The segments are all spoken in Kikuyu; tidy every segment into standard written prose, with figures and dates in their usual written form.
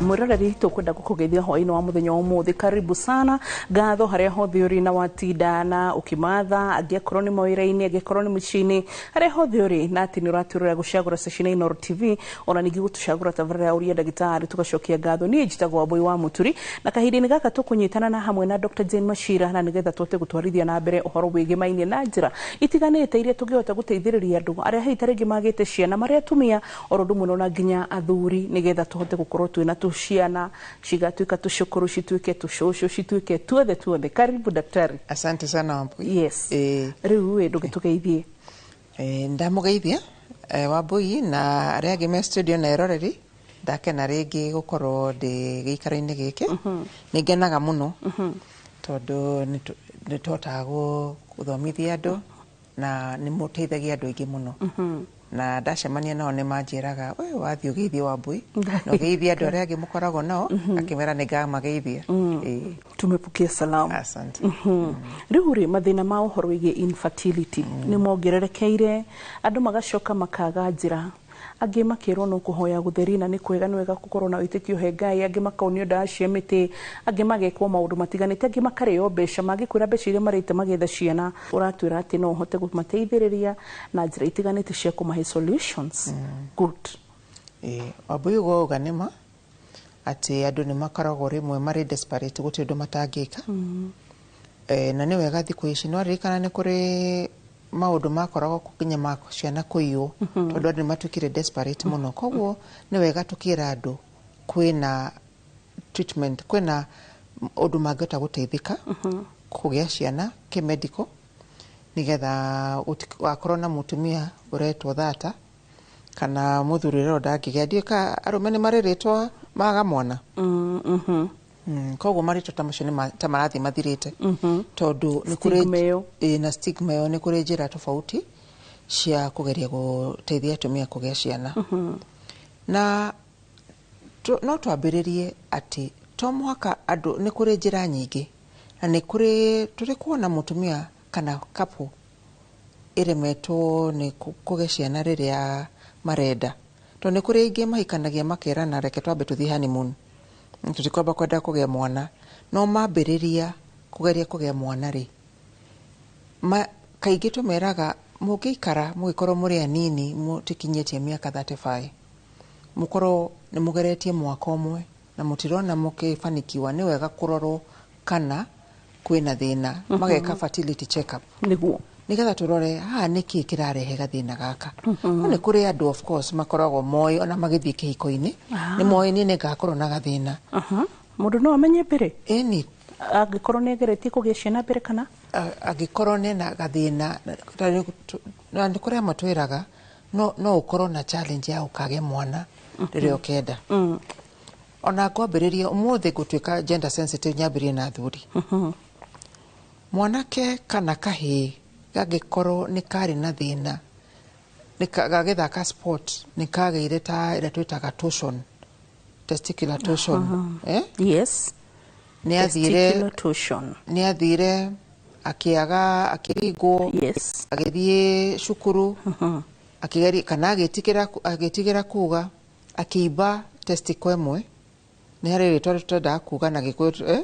Mwiroreri, tukwenda gukugeithia hwaini wa muthenya wa umuthi. Karibu sana, ngatho haria hothe uri na watinda na ukimatha, angiakorwo ni mawira-ini, angikorwo ni muciĩ-inĩ, haria hothe uri na ati ni ũratwĩrorera gũcagũra ceceni ya Inooro TV, ona ningĩ gũtũcagũra tabarĩra ya Ũria Ndagĩtarĩ, tugacokia ngatho. Niĩ njĩtagwo Wambui wa Mũturi, na kahinda-inĩ gaka tũkũnyitana na hamwe na Dr. Jane Machira, na nĩgetha tũhote gũtwarithia na mbere ũhoro wĩgĩmainie na njĩra itiganĩte iria tũngĩhota gũteithĩrĩria andũ arĩa hihi ta rĩngĩ magĩte ciana, marĩ atumia oro ũndũ ũmwe na nginya athuri, nĩgetha tũhote gũkorwo twĩna tũciana cigatuĩka tũcũkũrũ, cituĩke tũcũcũ, cituĩke tuothe tuothe. Karibu, daktari. Asante sana, Wambui. Yes. Rĩu ĩ ndũgĩtũgeithie. Ndamũgeithia Wambui na arĩa angĩ me studio na eroreri. Ndakena rĩngĩ gũkorwo ndĩ gĩikaro-inĩ gĩkĩ. Nĩ ngenaga mũno tondũ nĩ tũhotaga gũthomithia andũ na nĩ mũteithagia andũ aingĩ mũno, na ndacemania nao nĩ manjĩraga, "We wathiĩ ũgeithie Wambui na ũgeithie andũ arĩa angĩ mũkoragwo nao," akĩmera nĩ ngamageithia. Tumepokea salamu. Asante. Rĩu rĩ, mathĩna ma ũhoro wĩgiĩ infertility nĩ mongererekeire, andũ magacoka makaga njĩra, angĩ makĩrwo no kũhoya gũtheri, na nĩ kwega, nĩ wega gũkorwo na wĩtĩkio he Ngai, angĩ makaonio ndawa cia mĩtĩ, angĩ magekwo maũndũ matiganĩte, angĩ makarĩo mbeca, mangĩkwĩra mbeca iria marĩte magĩetha ciana. Ũratwĩra atĩ no ũhote kũmateithĩrĩria na njĩra itiganĩte cia kũmahe solutions. Good. Wambui, ũguo uga nĩ ma atĩ andũ nĩ makoragwo rĩmwe marĩ desperate, gũtirĩ ũndũ matangĩka. Na nĩ wega thikũ ici no ririkana nĩ kũrĩ maũndũ makoragwo nginya ma ciana kũiywo, tondũ andũ nĩ matuĩkire desperate mũno. Koguo nĩ wega tũkĩra andũ kwĩna treatment, kwĩna ũndũ mangĩhota gũteithĩka kũgĩa ciana kĩmedical, nĩgetha wakorwo na mũtumia ũretwo thata kana mũthuri ũrerwo ndangĩgĩa. Ndiũĩ ka arũme nĩ marĩ rĩtwa maga mwana. Koguo marĩtwa ta macio nĩ ta marathiĩ mathirĩte, tondũ nĩ kũrĩ Stigma ĩyo. Ĩĩ, na stigma ĩyo, nĩ kũrĩ njĩra tofauti cia kũgeria gũteithia atumia kũgĩa ciana. Na no twambĩrĩrie atĩ to mũhaka andũ, nĩ kũrĩ njĩra nyingĩ, na nĩ kũrĩ tũrĩ kuona mũtumia kana couple ĩremetwo nĩ kũgĩa ciana rĩrĩa marenda, tondũ nĩ kũrĩ aingĩ mahikanagia makerana, "Reke twambe tũthiĩ honeymoon, tũtikwamba kwenda kũgĩa mwana." No mambĩrĩria kũgeria kũgĩa mwana rĩ, kaingĩ tũmeraga mũngĩikara mũgĩkorwo mũrĩ anini, mũtikinyĩtie mĩaka 35, mũkorwo nĩ mũgeretie mwaka ũmwe na mũtirona mũkĩbanikiwa, nĩ wega kũrorwo kana kwĩna thĩna, mageka fertility check up, nĩgetha tũrore haha nĩkĩ kĩrarehe gathĩna gaka. No nĩ kũrĩ andũ, of course, makoragwo moĩ ona magĩthiĩ kĩhiko-inĩ, nĩ moĩ niĩ nĩ ngakorwo na gathĩna. Mũndũ no amenye mbere Ĩni. angĩkorwo nĩ ageretie kũgĩa ciana mbere kana Angĩkorwo nĩna gathĩna na nĩ kũrĩ amwe twĩraga no ũkorwo na challenge ya ũkagĩa mwana rĩrĩa ũkenda. Ona ngwambĩrĩria ũmũthĩ ngũtuĩka gender sensitive, nyambĩrĩrie na athuri. Mwanake kana kahĩĩ gangĩkorwo nĩ karĩ na thĩna, gagĩthaka sport nĩ kagĩire ta ĩrĩa twĩtaga torsion, testicular torsion, eh? Yes. Nĩ athire Testicular torsion. Nĩ athire akĩaga, akĩringwo, agĩthiĩ cukuru akĩgeria kana agĩtigĩra kuga akĩimba testicle ĩmwe. Nĩ harĩ rĩtwa tũtendaga kuga na Gĩkũyũ, eh?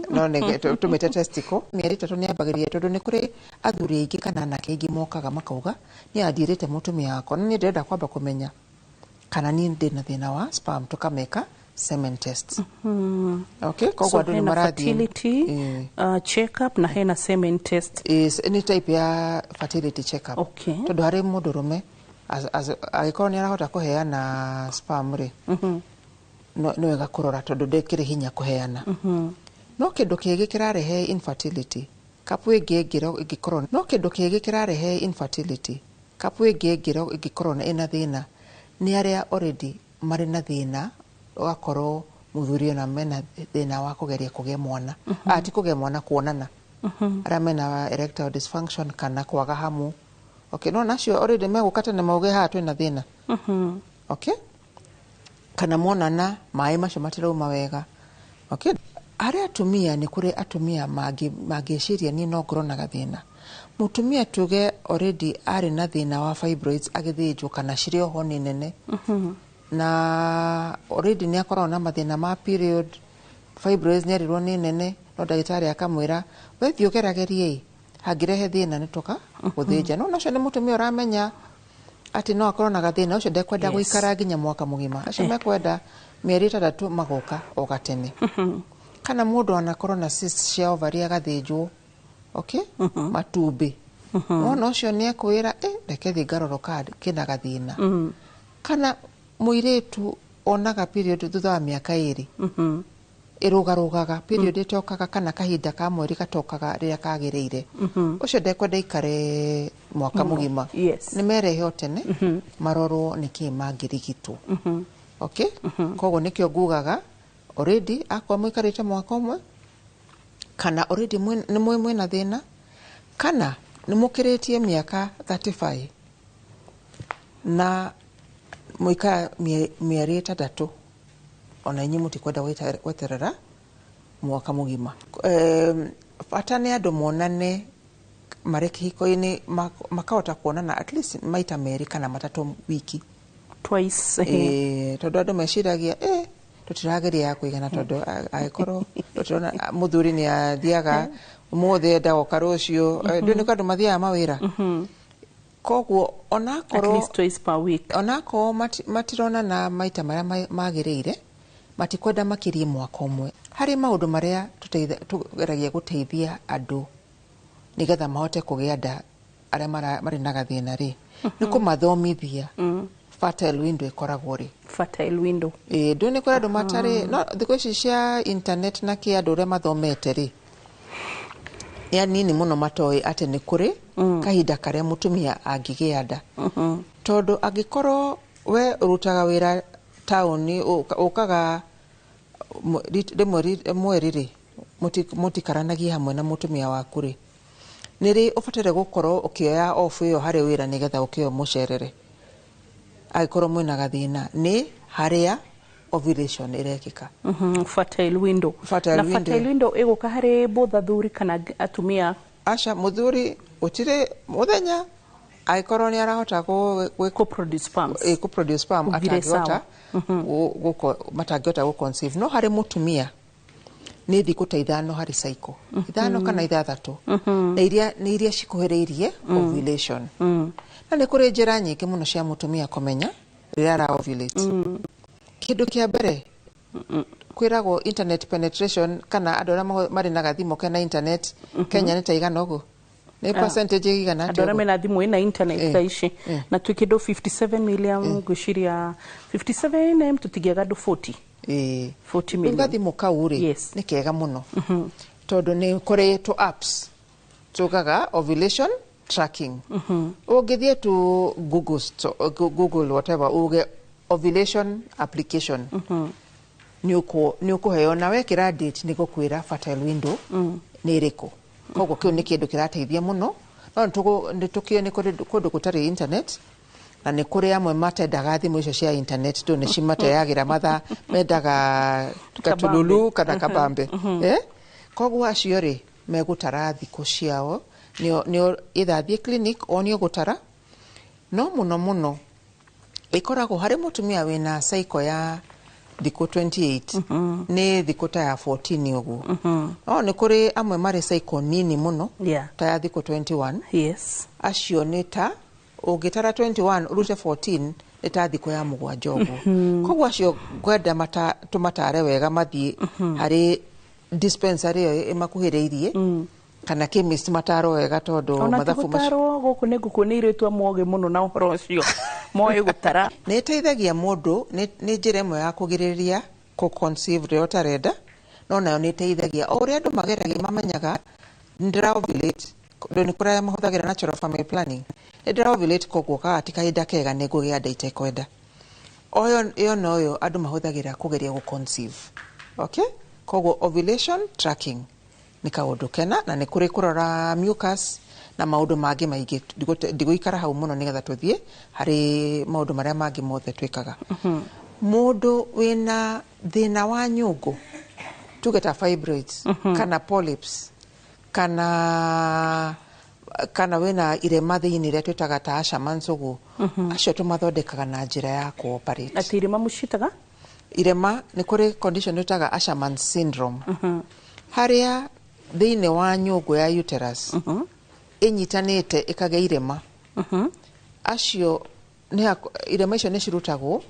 No nĩ tũmĩte testicle. Mĩeri 3 nĩ ambagĩrĩria, tondũ nĩ kũrĩ athuri aingĩ kana anake aingĩ mokaga makauga, "Niĩ andirĩte mũtumia wakwa, na niĩ ndĩrenda kwamba kũmenya kana niĩ ndĩna thĩna wa sperm." Tũkameka semen test. Okay, koguo So andũ nĩ hena marathiĩ fertility check up na hena semen test. Nĩ type ya fertility check up. Tondũ harĩ mũndũrũme angĩkorwo nĩ arahota kũheana sperm rĩ, no nĩ wega kũrora, tondũ ndĩkĩrĩ hinya kũheana. No kĩndũ kĩngĩ kĩrarehe infertility, couple ĩngĩ ĩngĩkorwo, no kĩndũ kĩngĩ kĩrarehe infertility, couple ĩngĩ ĩngĩkorwo ĩna thĩna, nĩ arĩa already marĩ na thĩna, ũgakorwo mũthuri ona mena thĩna wa kũgeria kũgĩa mwana, ti kũgĩa mwana, kuonana, arĩa mena erectile dysfunction kana kwaga hamu. Okay, no nacio already megũka tene mauge haha twĩna thĩna. Okay, kana monana maĩ macio matirauma wega. Okay, harĩ atumia, nĩ kũrĩ atumia mangĩciria niĩ no ngorwo na gathĩna. Mũtumia tuge already arĩ na thĩna wa fibroids, agĩthĩnjwo kana cirĩ oho nĩ nene. Na already nĩ akoragwo na mathĩna ma period, fibroids nĩ erirwo nĩ nene, no ndagĩtarĩ akamwĩra we thiĩ ũgeragerie ĩ, hangĩrehe thĩna nĩ tũka gũthĩnja. No ũcio nĩ mũtumia ũramenya atĩ no akorwo na gathĩna ũcio, ndekwenda gũikara nginya mwaka mũgima. Acio mekwenda mĩeri 6 magoka o gatene. Kana mũndũ anakorwo na cyst cia ovary agathĩnjwo, okay, matumbĩ. Wona ũcio nĩ ekwĩra reke thiĩ ngarorwo kana kĩna gathĩna. Kana mũirĩtu onaga period thutha wa mĩaka 2, ĩrũgarũgaga, period ĩtokaga kana kahinda ka mweri gatokaga rĩrĩa kagĩrĩire, ũcio ndekwenda ikare mwaka mũgima. Nĩ merehe o tene marorwo nĩkĩĩ mangĩrigitwo. Okay, koguo nĩkĩo ngugaga already akorwo mũikarĩte mwaka ũmwe, kana already nĩ mwĩ mwĩna thĩna, kana nĩ mũkĩrĩtie mĩaka 35 na mũikara mĩeri 6, ona inyuĩ mũtikwenda gweterera mwaka mũgima. Bata nĩ andũ monane marĩ kĩhiko-inĩ, makahota kuonana at least maita 2 kana 3 wiki. Twice. Tondũ andũ meciragia tũtirageria ya kũigana, tondũ angĩkorwo tũtirona mũthuri nĩ athiaga ũmũthĩ enda goka rũciũ, ndũ nĩ andũ mathiaga mawĩra. Koguo At least twice per week. Onakorwo matironana maita marĩa magĩrĩire, matikwenda makĩrie mwaka ũmwe. Harĩ maũndũ marĩa tũgeragia gũteithia andũ nĩgetha mahote kũgĩa nda arĩa marĩ na gathĩna rĩ, nĩ kũmathomithia fertile window ĩkoragwo rĩ. Fertile window. Ndũ nĩ kũrĩ andũ matarĩ, no thikũ ici cia internet na kĩ andũ ũrĩa mathomete rĩ, nĩ anini mũno matoĩ atĩ nĩ kũrĩ kahinda karĩa mũtumia angĩgĩa nda. Tondũ angĩkorwo we ũrutaga wĩra taũni, ũkaga rĩmwe mweri rĩ, mũtikaranagia hamwe na mũtumia waku rĩ, nĩ rĩ ũbataire gũkorwo ũkĩoya off ĩyo harĩ wĩra nĩgetha ũkĩoya mũcerere. Angĩkorwo mwĩna gathĩna, nĩ harĩa ovulation ĩrekĩka. Fertile window. Fertile Na window. Fertile window ĩgũka harĩ both athuri kana atumia? Aca, mũthuri gũtirĩ mũthenya angĩkorwo nĩ arahota Kũ-produce sperms. Kũ-produce sperm, Ugire atangĩhota sawa. Matangĩhota gũ-conceive. No harĩ mũtumia nĩ thikũ ta 5 harĩ cycle, 5 kana 6, na iria nĩ iria cikuhĩrĩirie ovulation. Na nĩ kũrĩ njĩra nyingĩ mũno cia mũtumia kũmenya rĩrĩa ara ovulate. Kĩndũ kĩa mbere kwĩragwo internet penetration, kana andũ arĩa marĩ na gathimũ kena internet Kenya nĩ ta igana ũguo? Nĩ percentage igana Andũ atĩa arĩa ũguo? mena thimũ ĩna internet thaa ici. Na twĩ kĩndũ 57 million, ngwĩciria 57 M tũtingĩaga andũ 40. 40 Rĩu million. gathimũ kau rĩ, nĩ kega mũno. Tondũ nĩ kũrĩ tũ apps tugaga ovulation tracking. Ũngĩthiĩ tu Google Google whatever, uge ovulation application, nĩ ũkũheo na wekĩra date nĩ gũkwĩra fertile window nĩ ĩrĩkũ. Koguo kĩu nĩ kĩndũ kĩrateithia mũno. No nĩ tũkĩũĩ nĩ kũrĩ kũndũ gũtarĩ internet, na nĩ kũrĩ amwe matendaga thimũ icio cia internet, tondũ nĩ cimateagĩra mathaa, mendaga katululu kana kabambe. Koguo acio rĩ, megũtara thikũ ciao, nĩo either athiĩ clinic o nĩo gũtara. No mũno mũno ĩkoragwo harĩ mũtumia wĩna cycle ya thikũ 28, nĩ thikũ ta ya 14 ũguo. No nĩ kũrĩ amwe marĩ cycle nini mũno, ta ya thikũ 21. Acio nĩ ta ũngĩtara 21 ũrute 14 nĩ ta thikũ ya 7 ũguo. Koguo acio ngwenda tũmatare wega mathiĩ harĩ dispensary ĩyo ĩmakuhĩrĩirie, kana chemist matarwo wega tondũ Ona ti mathabu macio. gũtarwo gũkũ nĩ ngũkũ nĩ irĩtwa mogĩ mũno na ũhoro ũcio moĩ gũtara. Nĩ ĩteithagia mũndũ, nĩ njĩra ĩmwe ya kũgirĩrĩria kũ-conceive rĩrĩa ũtarenda, no nayo nĩ ĩteithagia o ũrĩa andũ mageragia mamenyaga ndĩra ovulate, tondũ nĩ kũrĩa mahũthagĩra natural family planning, nĩ ndĩra ovulate, koguo kaga ti kahinda kega nĩ ngũgĩa nda itekwenda. O ĩyo noyo andũ mahũthagĩra kũgeria gũ-conceive. Okay? Koguo ovulation tracking nĩ kaũndũ kena, na nĩ kũrĩ kũrora mucus na maũndũ mangĩ maingĩ. Ndigũikara hau mũno nĩgetha tũthiĩ harĩ maũndũ marĩa mangĩ mothe twĩkaga. Mũndũ wĩna thĩna wa nyũngũ, tuge ta fibroids, kana polyps, kana Kana wĩna irema thĩinĩ iria twĩtaga ta Asherman's ũguo, acio tũmathondekaga na njĩra ya kũ-operate. Atĩ irema mũciĩtaga? Irema nĩ kũrĩ condition twĩtaga Asherman's syndrome, harĩa thĩinĩ wa nyũngũ ya uterus ĩnyitanĩte ĩkagĩa irema. Acio nĩ irema icio nĩ cirutagwo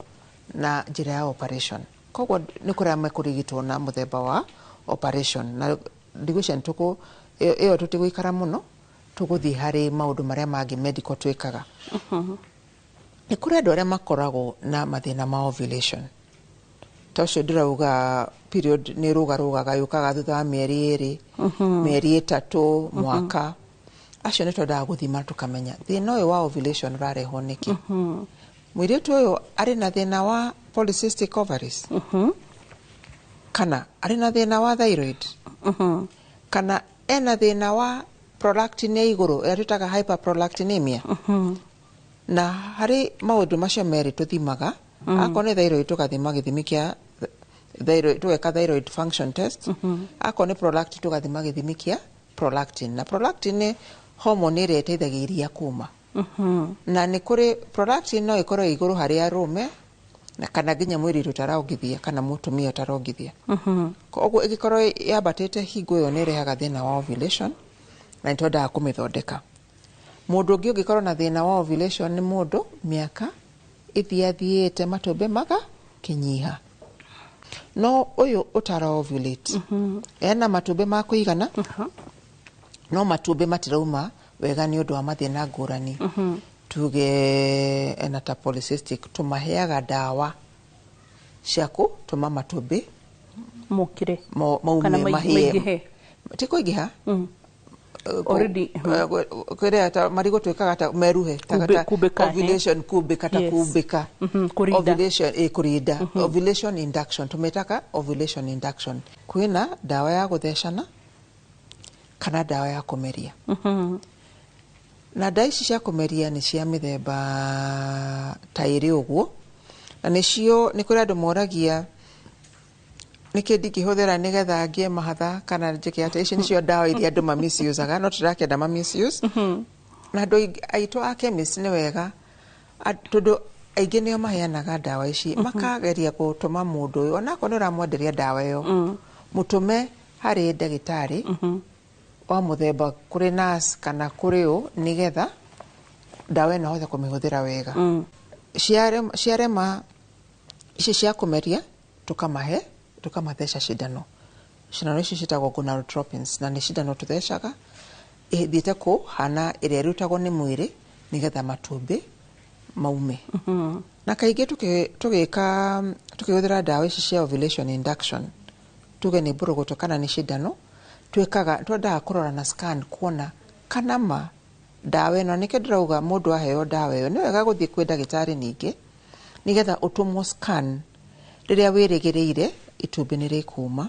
na njĩra ya operation. Koguo nĩ kũrĩa mekũrigitwo na mũthemba wa operation, na ndigwĩciria nĩ tũkũ ĩyo tũtigũikara mũno, tũgũthiĩ harĩ maũndũ marĩa mangĩ medical twĩkaga. Nĩ kũrĩ andũ arĩa makoragwo na mathĩna ma ovulation. Ta ũcio ndĩrauga, period nĩ rũgarũgaga, yũkaga thutha wa mĩeri 2, mĩeri 3, mwaka. Acio nĩ twendaga gũthima tũkamenya thĩna ũyũ wa ovulation ũrarehwo nĩkĩ. Mũirĩtu ũyũ arĩ na thĩna wa polycystic ovaries, kana arĩ na thĩna wa thyroid, kana ena thĩna wa prolactin ya igũrũ ĩrĩa twĩtaga hyperprolactinemia. Na harĩ maũndũ macio merĩ tũthimaga, akorwo nĩ thyroid tũgathima gĩthimi kĩa thyroid, tũgeka thyroid function test. Akorwo nĩ prolactin tũgathima gĩthimi kĩa prolactin, na prolactin nĩ hormone ĩrĩa ĩteithagia iria kuma. Na nĩ kũrĩ prolactin no ĩkorwo ĩ igũrũ harĩ arũme na kana nginya mũirĩtu ũtarongithia kana mũtumia ũtarongithia. Koguo ĩngĩkorwo yambatĩte hingo ĩyo nĩ ĩrehaga thĩna wa ovulation, na nĩ twendaga kũmĩthondeka. Mũndũ ũngĩ ũngĩkorwo na thĩna wa ovulation nĩ mũndũ mĩaka ĩthiathiĩte matumbĩ magakĩnyiha. No ũyũ ũtara ovulate ena matumbĩ ma kũigana, no matumbĩ matirauma wega nĩ ũndũ wa mathĩna ngũrani, tuge ena ta polycystic, tũmaheaga ndawa cia gũtũma matumbĩ mokire maume kana mahĩe. Maingĩhe. Ti kũingĩha. Already, kĩrĩa ta marigũ twĩkaga ta meruhe ta Kumbĩka, ovulation kumbĩka ta kumbĩka. Kũrinda. Ovulation, kũrinda, ovulation induction, tũmĩtaga ovulation induction. Kwĩna ndawa ya gũthecana kana ndawa ya kũmeria. Na ndawa ici cia kũmeria nĩ cia mĩthemba ta ĩrĩ ũguo, na nĩcio nĩ kũrĩ andũ moragia nĩkĩ ndingĩhũthĩra nĩgetha ngĩe mahatha kana njĩke atĩa. Ici nĩcio ndawa iria andũ ma misusaga, no tũrakĩenda ma misuse. Na andũ aitũ a chemist nĩ wega, tondũ aingĩ nĩo maheanaga ndawa ici, makageria gũtũma mũndũ ũyũ onakorwo nĩ ũramwenderia ndawa ĩyo, mũtũme harĩ ndagĩtarĩ wa mũthemba, kũrĩ nurse kana kũrĩ ũ, nĩgetha ndawa ĩno ahote kũmĩhũthĩra wega. Ciarema ici cia kũmeria, tũkamahe, tũkamatheca cindano. Cindano ici ciĩtagwo gonadotropins, na nĩ cindano tũthecaga ĩthiĩte kũhana ĩrĩa ĩrutagwo nĩ mwĩrĩ nĩgetha matumbĩ maume. Na kaingĩ tũgĩka tũkĩhũthĩra ndawa ici cia ovulation induction, tuge nĩ mbũrũgũtũ kana nĩ cindano, twĩkaga twendaga kũrora na scan kuona kana ma ndawa ĩno. Nĩkĩo ndĩrauga mũndũ aheo ndawa ĩyo nĩ wega gũthiĩ kwĩ ndagĩtarĩ ningĩ nĩgetha ũtũmwo scan rĩrĩa wĩrĩgĩrĩire itumbĩ nĩ rĩkuma,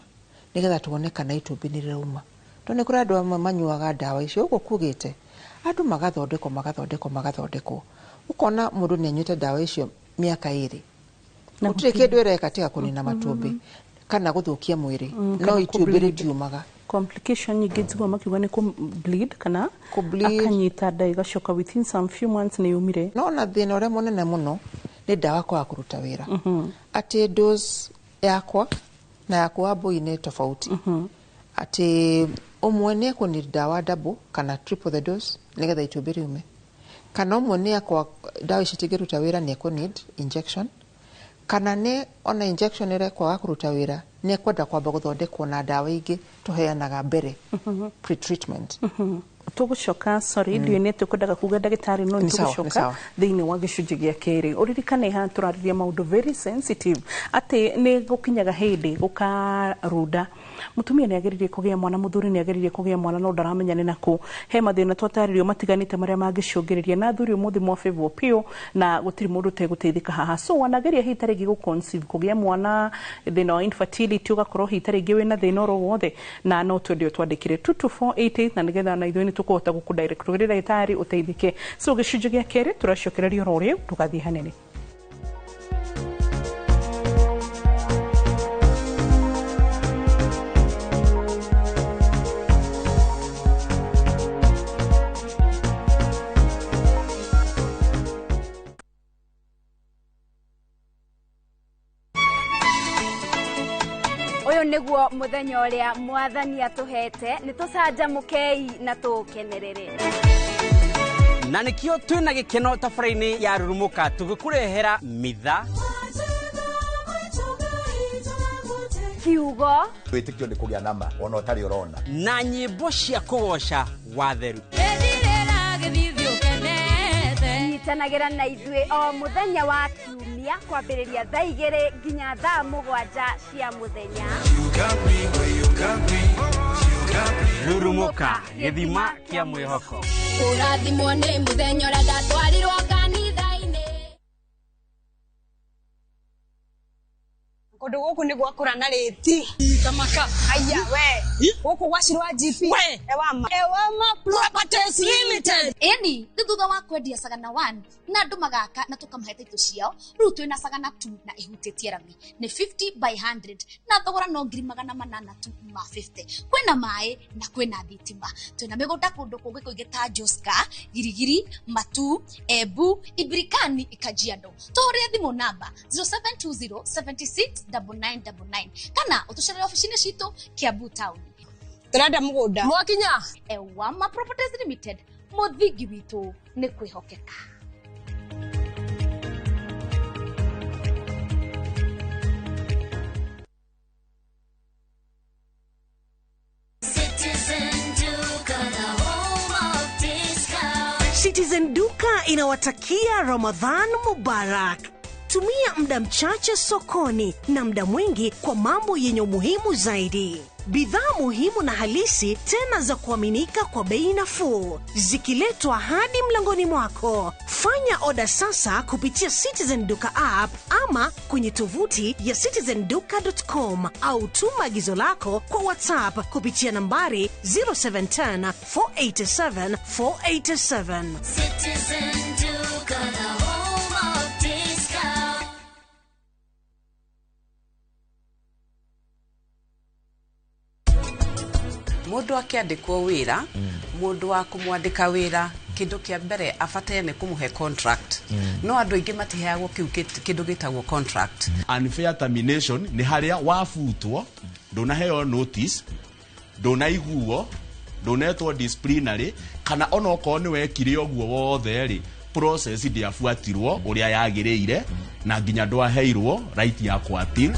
nĩgetha tuone kana itumbĩ nĩ rĩrauma. Tondũ nĩ kũrĩ andũ amwe manyuaga ndawa icio ũguo kugĩte, andũ magathondekwo magathondekwo magathondekwo, ũkona mũndũ nĩ anyuĩte ndawa icio mĩaka 2, Na gũtirĩ kĩndũ ĩreka tiga kũnina matumbĩ kana gũthũkia mwĩrĩ, no kana itumbĩ kũ-bleed. Rĩtiumaga. Complication nyingĩ njigua makiuga nĩ kũ bleed kana Kũ-bleed. Akanyita nda ĩgacoka within some few months nĩ yumire. No na thĩna ũrĩa mũnene mũno nĩ ndawa kwaga kũruta wĩra, atĩ dose yakwa na yaku wa mbũi nĩ tofauti, atĩ ũmwe nĩ ekũ ndawa double kana triple the dose nĩgetha itumbĩ riume, kana ũmwe nĩ akwa ndawa ici itingĩruta wĩra nĩ ekũ need injection, kana nĩ ona injection ĩrĩa ĩkwaga kũruta wĩra nĩ ekwenda kwamba gũthondekwo na ndawa ingĩ tũheanaga mbere, pre-treatment. Tũgũcoka, sorry, ndiũĩ nĩ atĩ ũkwendaga kuga ndagĩtarĩ, no Nĩ sawa, nĩ tũgũcoka sawa. Thĩinĩ wa gĩcunjĩ gĩa kerĩ. Ũririkane haha tũrarĩria maũndũ very sensitive, atĩ nĩ gũkinyaga hĩndĩ gũkarunda, mũtumia nĩ ageririe kũgĩa mwana, mũthuri nĩ ageririe kũgĩa mwana, no ndaramenya nĩ nakũ. He mathĩna twatarĩrio matiganĩte marĩa mangĩcũngĩrĩria, na athuri ũmũthĩ mwabĩvwo piũ na gũtirĩ mũndũ ũtegũteithĩka haha. So wanageria hihi ta rĩngĩ gũ conceive, kũgĩa mwana, thĩna wa infertility, ũgakorwo hihi ta rĩngĩ wĩna thĩna oro wothe, na no twende ũtwandĩkĩre 22488 na nĩgetha na ithuĩ nĩ tũkũhota gũkũ direct kũrĩ ndagĩtarĩ ũteithĩke. So gĩcunjĩ gĩa kerĩ tũracokereria oro rĩu, ndũgathiĩ hanene. Ũyũ nĩguo mũthenya ũrĩa mwathani atũhete, nĩ tũcanjamũkei na tũũkenerere. Na nĩkĩo twĩna gĩkeno tabarĩra-inĩ ya Rurumuka tũgĩkũrehera mitha kiugo wĩtĩkio nĩ kũgĩa nama ona ũtarĩ ũrona na nyĩmbo cia kũgoca watheru. Nyitanagĩra na ithuĩ o mũthenya wa kiumia kwambĩrĩria thaa 2 nginya thaa 7 cia mũthenya. Rurumuka, gĩthima kĩa mwĩhoko. Kũrathimwo nĩ mũthenya ũrĩa ndatwarirwo kanitha-inĩ. Kũndũ gũkũ nĩ gwakũra na rĩti. Kamaka. Aya we. Gũkũ gwacirwa GP. Ewama. Ewama Properties Limited. Ĩni, nĩ thutha wa kwendia Sagana 1 na andũ magaka na tũkamahe taitũ ciao, rĩu twĩna Sagana 2 na ĩhutĩtie rami. Nĩ 50 by 100 na thogora no 800 tu ma 50. Kwĩna maĩ na kwĩna thitima. Twĩna mĩgũnda kũndũ kũngĩ kũingĩ ta Joska, Girigiri, Matu, Embu, Ibirikani, Kajiado. Tũhũrĩre thimũ namba 0720 76 9999 kana ũtũcerere ofici-inĩ citũ Kiambu Town. Tũrenda mũgũnda. Mwakinya. Ewama Properties Limited, mũthingi witũ nĩ kwĩhokeka. Citizen Duka inawatakia Ramadhan Mubarak. Tumia muda mchache sokoni na muda mwingi kwa mambo yenye umuhimu zaidi. Bidhaa muhimu na halisi tena za kuaminika kwa bei nafuu, zikiletwa hadi mlangoni mwako. Fanya oda sasa kupitia Citizen Duka app ama kwenye tovuti ya citizenduka.com au tuma agizo lako kwa WhatsApp kupitia nambari 0710 487 487. Citizen Duka, the home of discount. Mundu akiandikwo wira, mundu wa kumwandika wira kindu kia mbere abataire ni kumuhe contract. No andu aingi matiheagwo kiu kindu gitagwo contract. Unfair termination ni haria wafutwo ndunaheo notice, ndunaiguo, ndunetwo disciplinary, kana onokorwo ni wekire uguo wothe ri process ndiabuatirwo uria yagiriire na nginya ndwaheirwo right ya ku appeal.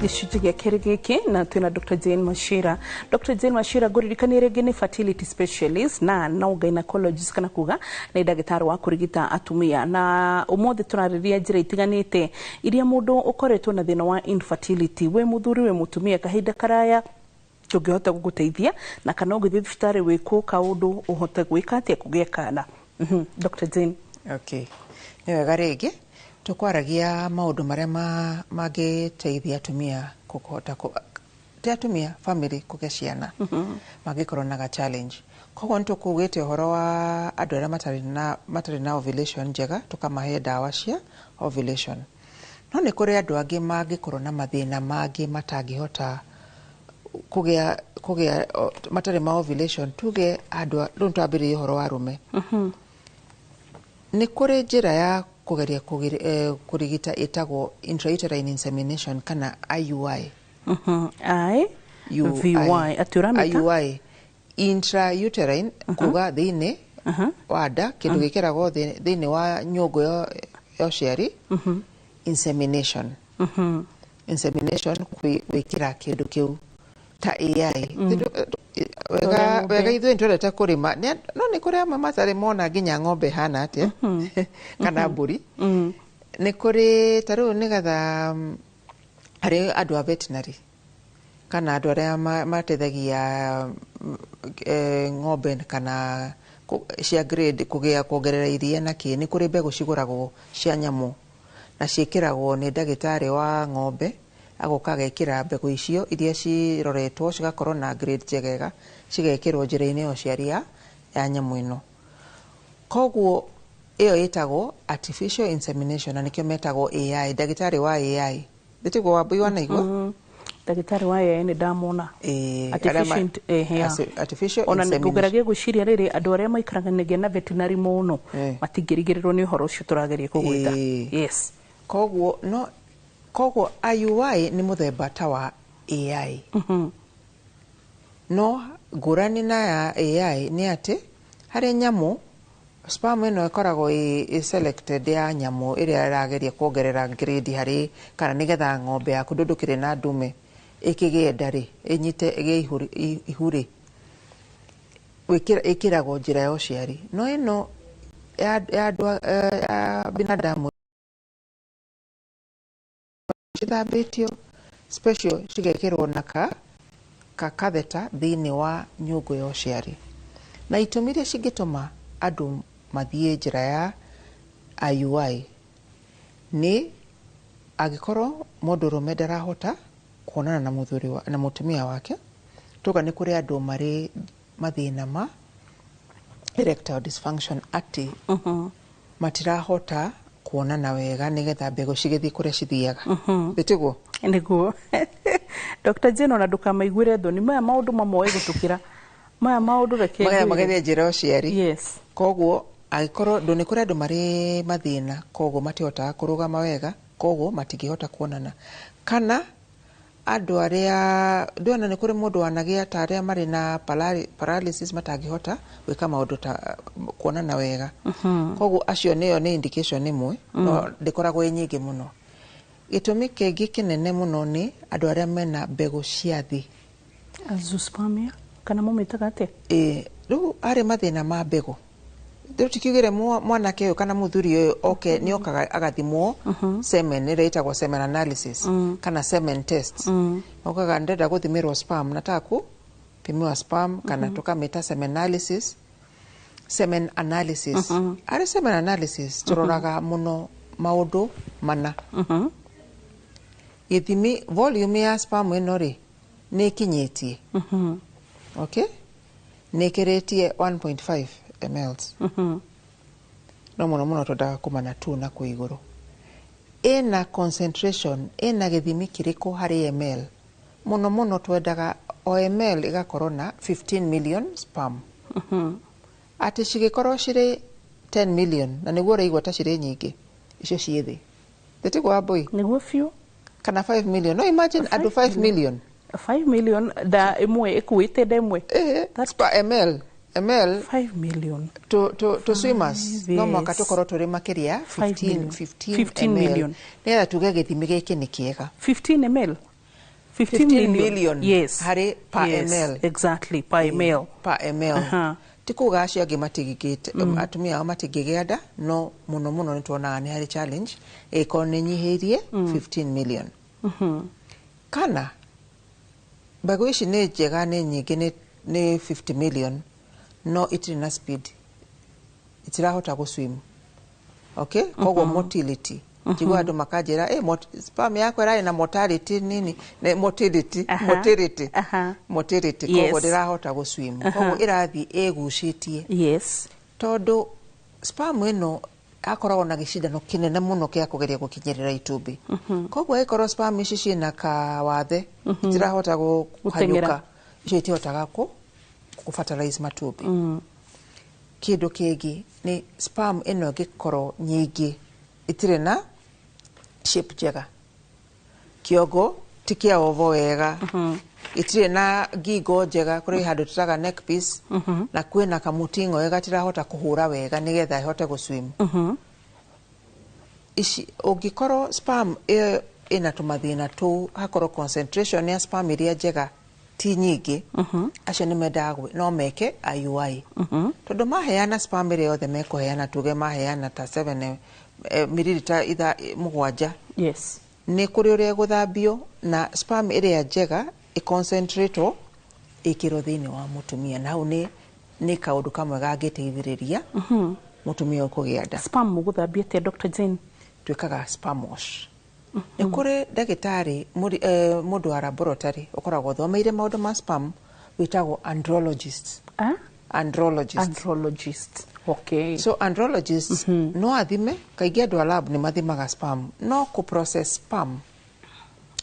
Gĩcunjĩ gĩa kerĩ gĩkĩ na twĩna Dr. Jane Machira. Dr. Jane Machira ngũririkanie rĩngĩ nĩ fertility specialist na no gynecologist kana kuga nĩ ndagĩtarĩ wa kũrigita atumia, na ũmũthĩ tũrarĩrĩria njĩra itiganĩte iria mũndũ ũkoretwo na thĩna wa infertility, wĩ mũthuri wĩ mũtumia, kahinda karaya tũngĩhota gũgũteithia na kana ũngĩthiĩ thibitarĩ wĩkwo kaũndũ ũhote gwĩka atĩa kũgĩa kana. Dr. Jane. Okay. Nĩ wega rĩngĩ tukwaragia maundu maria mangĩteithia atumia kũhota ti atumia family kũgĩa ciana mangĩkorwo na ga challenge. Koguo nĩtũkugĩte ũhoro wa andũ arĩa matarĩ na ovulation njega, tũkamahe ndawa cia ovulation. No nĩ kũrĩ andũ angĩ mangĩkorwo na mathĩna mangĩ matangĩhota kũgĩa matarĩ ma ovulation, tuge andũ rĩu nĩtwambĩrĩria ũhoro wa arũme. Nĩ kũrĩ njĩra ya kugeria kurigita itagwo intrauterine insemination kana IUI. I-V-Y. IUI intrauterine kuga thiini wa nda, kindu gikiragwo thiini wa nyungu ya uciari. Insemination. Insemination gwikira kindu kiu ta AI. Wega ithuĩ nĩtwendete kũrĩma, no nĩ kũrĩ amwe matarĩ mona nginya ng'ombe hana atĩa kana mbũri. Nĩ kũrĩ ta rĩu nĩgetha harĩ andũ a veterinary kana andũ arĩa mateithagia ng'ombe kana cia grade kũgĩa kuongerera iria na kĩ, nĩ kũrĩ mbegũ cigũragwo cia nyamũ na ciĩkĩragwo nĩ ndagĩtarĩ wa ng'ombe, agoka agekĩra mbegũ icio iria ciroretwo cigakorwo na grade njegega, cigekĩrwo njĩra-inĩ ya ũciari ya nyamũ ĩno. Koguo ĩyo ĩtagwo artificial insemination, na nĩkĩo metagwo AI, ndagĩtarĩ wa AI. Thĩtiguo, Wambui, wanaigua? Ndagĩtarĩ wa AI nĩ ndamona. Ĩĩ, arĩa Artificial yeah. Artificial Ona insemination. ngũgeragia gwĩciria rĩrĩ, andũ arĩa maikaranagia na veterinary mũno matingĩrigĩrĩrwo nĩ ũhoro ũcio tũrageria kũgwĩta. Yes. Koguo no koguo IUI nĩ mũthemba ta wa AI, no ngũrani na ya AI nĩ atĩ harĩ nyamũ, sperm ĩno ĩkoragwo ĩ selected ya nyamũ ĩrĩa ĩrageria kuongerera grade harĩ kana nĩgetha ng'ombe yaku ndũndũkĩrĩ na ndume ĩkĩgĩe nda rĩ, ĩnyite ĩgĩe ihu rĩ, ĩkĩragwo njĩra ya ũciari. No ĩno ya andũ ya binadamu cithambĩtio special, cigekĩrwo na ka catheter thĩinĩ wa nyũngũ ya ũciari. Na itũmi iria cingĩtũma andũ mathiĩ njĩra ya IUI nĩ angĩkorwo mũndũrũme ndarahota kuonana na mũthuri na mũtumia wake. Tuga nĩ kũrĩ andũ marĩ mathĩna ma erectile dysfunction, atĩ matirahota kuonana wega nĩgetha mbegũ cigĩthiĩ kũrĩa cithiaga. Ĩtiguo? Nĩguo, Dr. Jane, ona ndũkamaiguĩre thoni maya maũndũ mamoe gũtũkĩra maya maũndũ, reke Maya ngwĩre. Magerie njĩra ya ũciari. Yes. Koguo angĩkorwo ndũ nĩ kũrĩ andũ marĩ mathĩna, koguo matihotaga kũrũgama wega, koguo matingĩhota kuonana, kana andũ arĩa ndĩona nĩ kũrĩ mũndũ wanagĩa ta arĩa marĩ na paralysis, matangĩhota gwĩka maũndũ ta kuonana wega. Koguo acio nĩyo nĩ indication ĩmwe, no ndĩkoragwo ĩ nyingĩ mũno. Gĩtũmi kĩngĩ kĩnene mũno nĩ andũ arĩa mena mbegũ cia thĩ. Azoospermia, kana mũmĩtaga atĩa? Ĩĩ, rĩu harĩ mathĩna ma mbegũ, rĩu tikiugire mwanake ũyũ kana mũthuri ũyũ oke nĩ okaga agathimwo semen, ĩrĩa ĩtagwo semen analysis kana semen test. Okaga, "Ndĩrenda gũthimĩrwo sperm, nataka kupimiwa sperm," kana tũkamĩta semen analysis. Semen analysis, harĩ semen analysis tũroraga mũno maũndũ mana: gĩthimi, volume ya sperm ĩno rĩ, nĩ ĩkinyĩtie, okay, nĩ ĩkĩrĩtie 1.5 mls, no mũno mũno twendaga kuma na 2 na kwĩ igũrũ. Ĩna concentration, ĩna gĩthimi kĩrĩkũ harĩ ml? Mũno mũno twendaga o ml ĩgakorwo na 15 million sperm. Atĩ cigĩkorwo cirĩ 10 million, na nĩguo ũraigua ta cirĩ nyingĩ, icio ciĩ thĩ. Thĩtiguo, Wambui? Nĩguo biũ. Kana 5 million, no imagine andũ 5 million. 5 million, nda ĩmwe ĩkuĩte nda ĩmwe. Ml ml. 5 million. To swimmers no mwaka tũkorwo tũrĩ makĩria 5 15 million. 15 15 ml million. Nĩgetha tuge gĩthimi gĩkĩ nĩ kĩega. 15 ml, 15 15 million yes harĩ per yes, ml. Exactly, per ml. Per ml. Ti kuga acio angĩ matingĩgĩte, atumia ao matingĩgĩa nda, no mũno mũno nĩ tuonaga nĩ harĩ challenge ĩkorwo nĩ nyihĩirie 15 million. Kana mbegũ ici nĩ njega, nĩ nyingĩ, nĩ 50 million, no itirĩ na speed, itirahota gũswim, okay? Koguo motility, njigua andũ makanjĩra, "Hey, sperm yakwa ĩrarĩ na mortality nini, ne motility." Motility. Motility. Koguo ndĩrahota gũswim, koguo ĩrathiĩ ĩgucĩtie. Tondũ sperm ĩno akoragwo na gĩcindano kĩnene mũno kĩa kũgeria gũkinyĩrĩra itumbĩ. Koguo angĩkorwo sperm ici ciĩna kawathe, itirahota Gũteng'era. kũhanyũka, icio itihotaga kũ fertilize matumbĩ. Kĩndũ kĩngĩ nĩ sperm ĩno ĩngĩkorwo nyingĩ itirĩ na shape njega, kĩongo ti kĩa ovo wega, itirĩ na ngingo njega, kũrĩ handũ tũtaga neck piece, na kwĩna kamũting'oe gatirahota kũhũra wega nĩgetha ĩhote gũswim. Ici ũngĩkorwo sperm ĩyo ĩna tũmathĩna tũu, hakorwo concentration ya sperm iria njega ti nyingĩ, acio nĩ mendaga no meke IUI, tondũ maheana sperm ĩrĩa yothe mekũheana, tuge maheana ta 7 mililita itha 7, nĩ kũrĩ ũrĩa ĩgũthambio na sperm ĩrĩa njega ĩconcentratwo ĩkĩrwo thĩinĩ wa mũtumia, na hau nĩ kaũndũ kamwe gangĩteithĩrĩria mũtumia ũyũ kũgĩa nda. Sperm mũgũthambia atĩa, Dr. Jane? Twĩkaga sperm wash. Nĩ kũrĩ ndagĩtarĩ mũndũ wa laboratory ũkoragwo ũthomeire maũndũ ma sperm, wĩtagwo andrologist. Ah? Andrologist. Andrologist. Okay. So andrologists no athime, kaingĩ andũ a lab nĩ mathimaga sperm, no kũ process sperm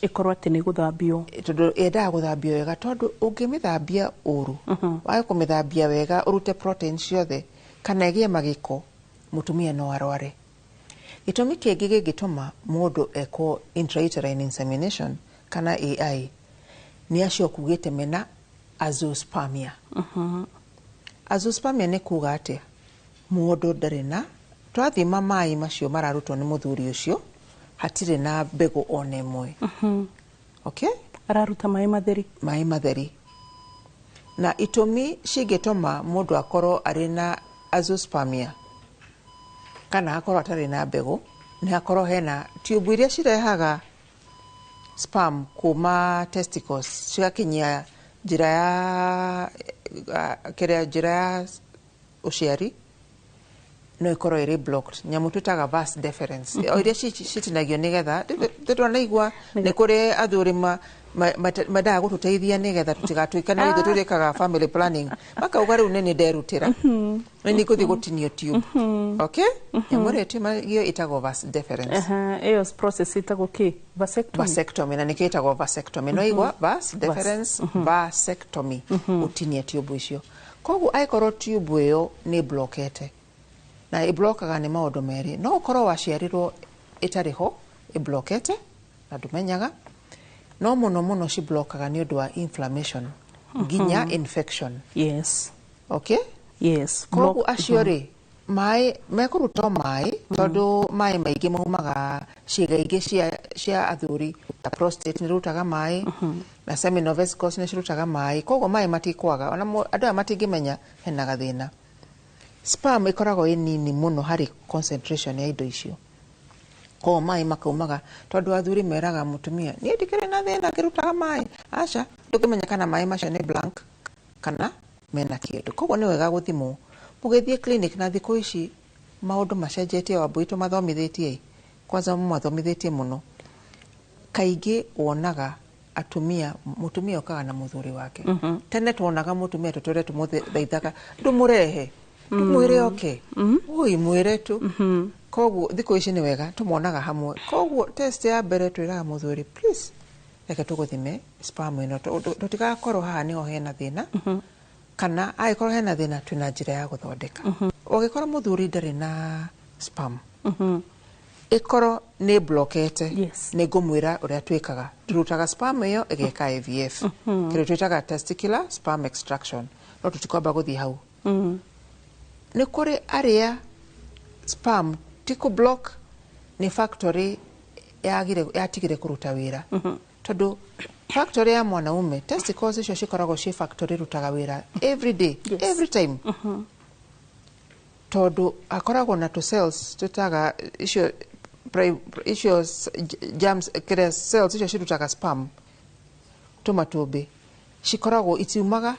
ĩkorwo atĩ nĩ gũthambio, tondũ yendaga gũthambio wega, tondũ ũngĩmĩthambia ũru, wage kũmĩthambia wega, ũrute protein ciothe kana ĩgĩe magĩko, mũtumia no arware. Gĩtũmi kĩngĩ gĩngĩtũma mũndũ ekwo intrauterine insemination kana AI nĩ acio kugĩte mena azoospermia. Azoospermia nĩ kuga atĩa? Mũndũ ndarĩ na, twathima maĩ macio mararutwo nĩ mũthuri ũcio, hatirĩ na mbegũ ona ĩmwe. Okay? Araruta maĩ matheri. Maĩ matheri. Na itũmi cingĩtũma mũndũ akorwo arĩ na azoospermia kana akorwo atarĩ na mbegũ nĩ hakorwo hena tube iria cirehaga sperm kuma testicles cigakinyia njĩra ya kĩrĩa, njĩra ya ũciari, no ĩkorwo ĩrĩ blocked, nyamũ twĩtaga vas deferens, o iria citinagio nĩgetha tũtwanaigua nĩ kũrĩ athuri mendaga gũtũteithia nĩgetha tũtigatuĩke no ithuĩ tũrĩkaga family planning, makauga rĩu nĩ nderutĩra, nĩ ngũthiĩ gũtinio tube. Okay, nyamũ ĩrĩa ĩtinagio ĩtagwo vas deferens. Ĩyo process ĩtagwo kĩ? Vasectomy. Vasectomy, na nĩkĩo ĩtagwo vasectomy. No igua vas deferens, vasectomy, gũtinia tube icio. Koguo angĩkorwo tube ĩyo nĩ blockete, na ĩblokaga nĩ maũndũ merĩ, no ũkorwo waciarirwo ĩtarĩ ho, ĩblokete na ndũmenyaga, no mũno mũno ciblokaga nĩ ũndũ wa inflammation nginya infection. Okay? Yes. Koguo acio rĩ, maĩ mekũruta o maĩ, tondũ maĩ maingĩ maumaga ciĩga ingĩ cia athuri, ta prostate nĩ rutaga maĩ, na seminal vesicles nĩ cirutaga maĩ, koguo maĩ matikwaga, ona andũ aya matingĩmenya hena gathĩna. Sperm ĩkoragwo ĩ nini mũno harĩ concentration ya indo icio, koguo maĩ makaumaga, tondũ athuri meraga mũtumia niĩ ndikĩrĩ na thĩna ngĩrutaga maĩ, aca, ndũngĩmenya kana maĩ macio nĩ blank kana mena kĩndũ. Koguo nĩ wega gũthimwo mũgĩthiĩ clinic. Na thikũ ici maũndũ macenjetie, Wambui tũmathomithĩtie, kwanza mũmathomithĩtie mũno. Kaingĩ wonaga atumia, mũtumia okaga na mũthuri wake. Tene tuonaga mũtumia tũtũre tũmũthaithaga, ndũmũrehe, ndũmwĩre oke, oi mwĩre tu. Koguo thikũ ici nĩ wega tũmonaga hamwe. Koguo test ya mbere twĩraga mũthuri, please reke tũgũthime sperm ĩno, tũtigakorwo haha nĩho hena thĩna, kana angĩkorwo hena thĩna twĩna njĩra ya gũthondeka. Ũngĩkorwo mũthuri ndarĩ na sperm, ĩkorwo nĩ blokete, nĩ ngũmwĩra ũrĩa twĩkaga. Tũrutaga sperm ĩyo ĩgeka IVF, kĩndũ twĩtaga testicular sperm extraction, no tũtikwamba gũthiĩ hau. Nĩ kũrĩ arĩa sperm ti kũ block, nĩ factory yatigire kũruta wĩra, tondũ factory ya mwanaume, testicles icio cikoragwo ciĩ factory rutaga wĩra every day, every time, tondũ akoragwo na tũ cells twĩtaga icio icio germs, kĩrĩa cells icio cirutaga sperm, tũmatumbĩ, cikoragwo itiumaga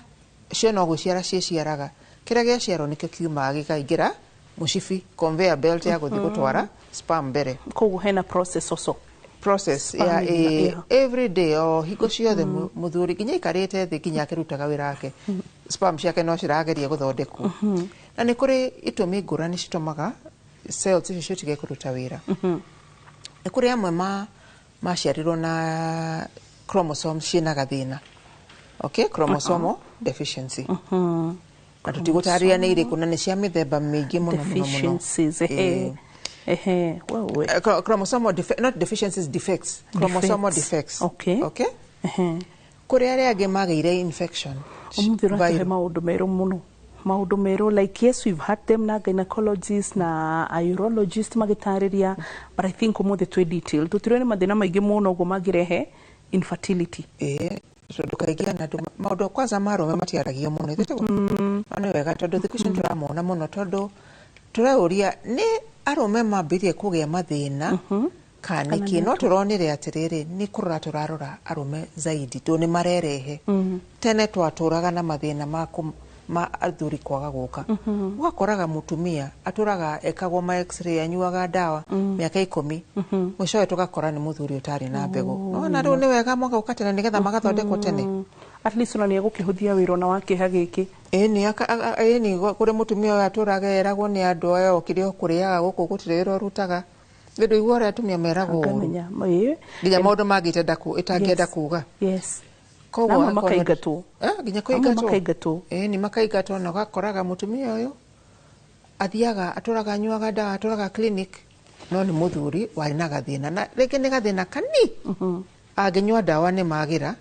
cio, no gwĩciara ciĩciaraga. Kĩrĩa gĩaciarwo nĩkĩo kiumaga gĩkaingĩra mũcibi, conveyor belt ya gũthiĩ gũtwara sperm mbere. Koguo hena process oco. Process Sperm ya every day, o hingo ciothe, mũthuri nginya aikarĩte thĩ, nginya akĩrutaga wĩra wake, sperm ciake no cirageria gũthondekwo. Na nĩ kũrĩ itũmi ngũrani citũmaga cells icio citige kũruta wĩra. Nĩ kũrĩ amwe maciarirwo na chromosomes ciĩna gathĩna, okay, chromosomal deficiency, na tũtigũtarĩria nĩ irĩkũ, na nĩ cia mĩthemba mĩingĩ mũno mũno mũno. Deficiencies, ehe. Ehe, wewe. Chromosomal not deficiencies, defects, chromosomal Defects. defects. Okay. Okay, kũrĩ arĩa angĩ magĩire infection. Ũmũthĩ ũratũhe Viral. maũndũ merũ mũno, maũndũ merũ. Like, yes, we've had them na gynecologist na urologist magĩtarĩria, but I think ũmũthĩ twĩ detail, tũtirĩ nĩ mathĩna maingĩ mũno ũguo mangĩrehe infertility. Ĩĩ, tondũ kaingĩ ona andũ maũndũ kwanza ma arũme matiaragio mũno, ithuĩ no nĩ wega, tondũ thikũ ici nĩtũramona mũno, tondũ tũreũria nĩ arũme mambĩrĩrie kũgĩa mathĩna kana nĩkĩ, no tũronire atĩrĩrĩ, nĩ kũrora tũrarora arũme zaidi tondũ nĩ marerehe. Tene twatũraga na mathĩna ma athuri kwaga gũka, ũgakoraga mũtumia atũraga ekagwo ma x-ray, anyuaga ndawa mĩaka 10, mũicowe tũgakora nĩ mũthuri ũtarĩ na mbegũ. Nona rĩu nĩ wega magauka tene nĩgetha magathondekwo tene. At least ona nĩ egũkĩhũthia wĩra ona wa kĩeha gĩkĩ. Ĩni ĩni kũrĩ mũtumia ũyũ atũraga eragwo nĩ andũ aya okire o kũrĩaga gũkũ gũtirĩ wĩra ũrutaga. Nĩ ndũigua ũrĩa atumia meragwo ũru. Ngamenya ĩĩ. Nginya maũndũ mangĩ itangĩenda kuga. Yes. Koguo Na amwe akorwo- makaingatwo. Nginya Amwe kũingatwo. makaingatwo. Ĩni makaingatwo na ũgakoraga mũtumia ũyũ athiaga atũraga anyuaga ndawa atũraga clinic no nĩ mũthuri warĩ na gathĩna na rĩngĩ nĩ gathĩna kani angĩnyua ndawa nĩ magĩra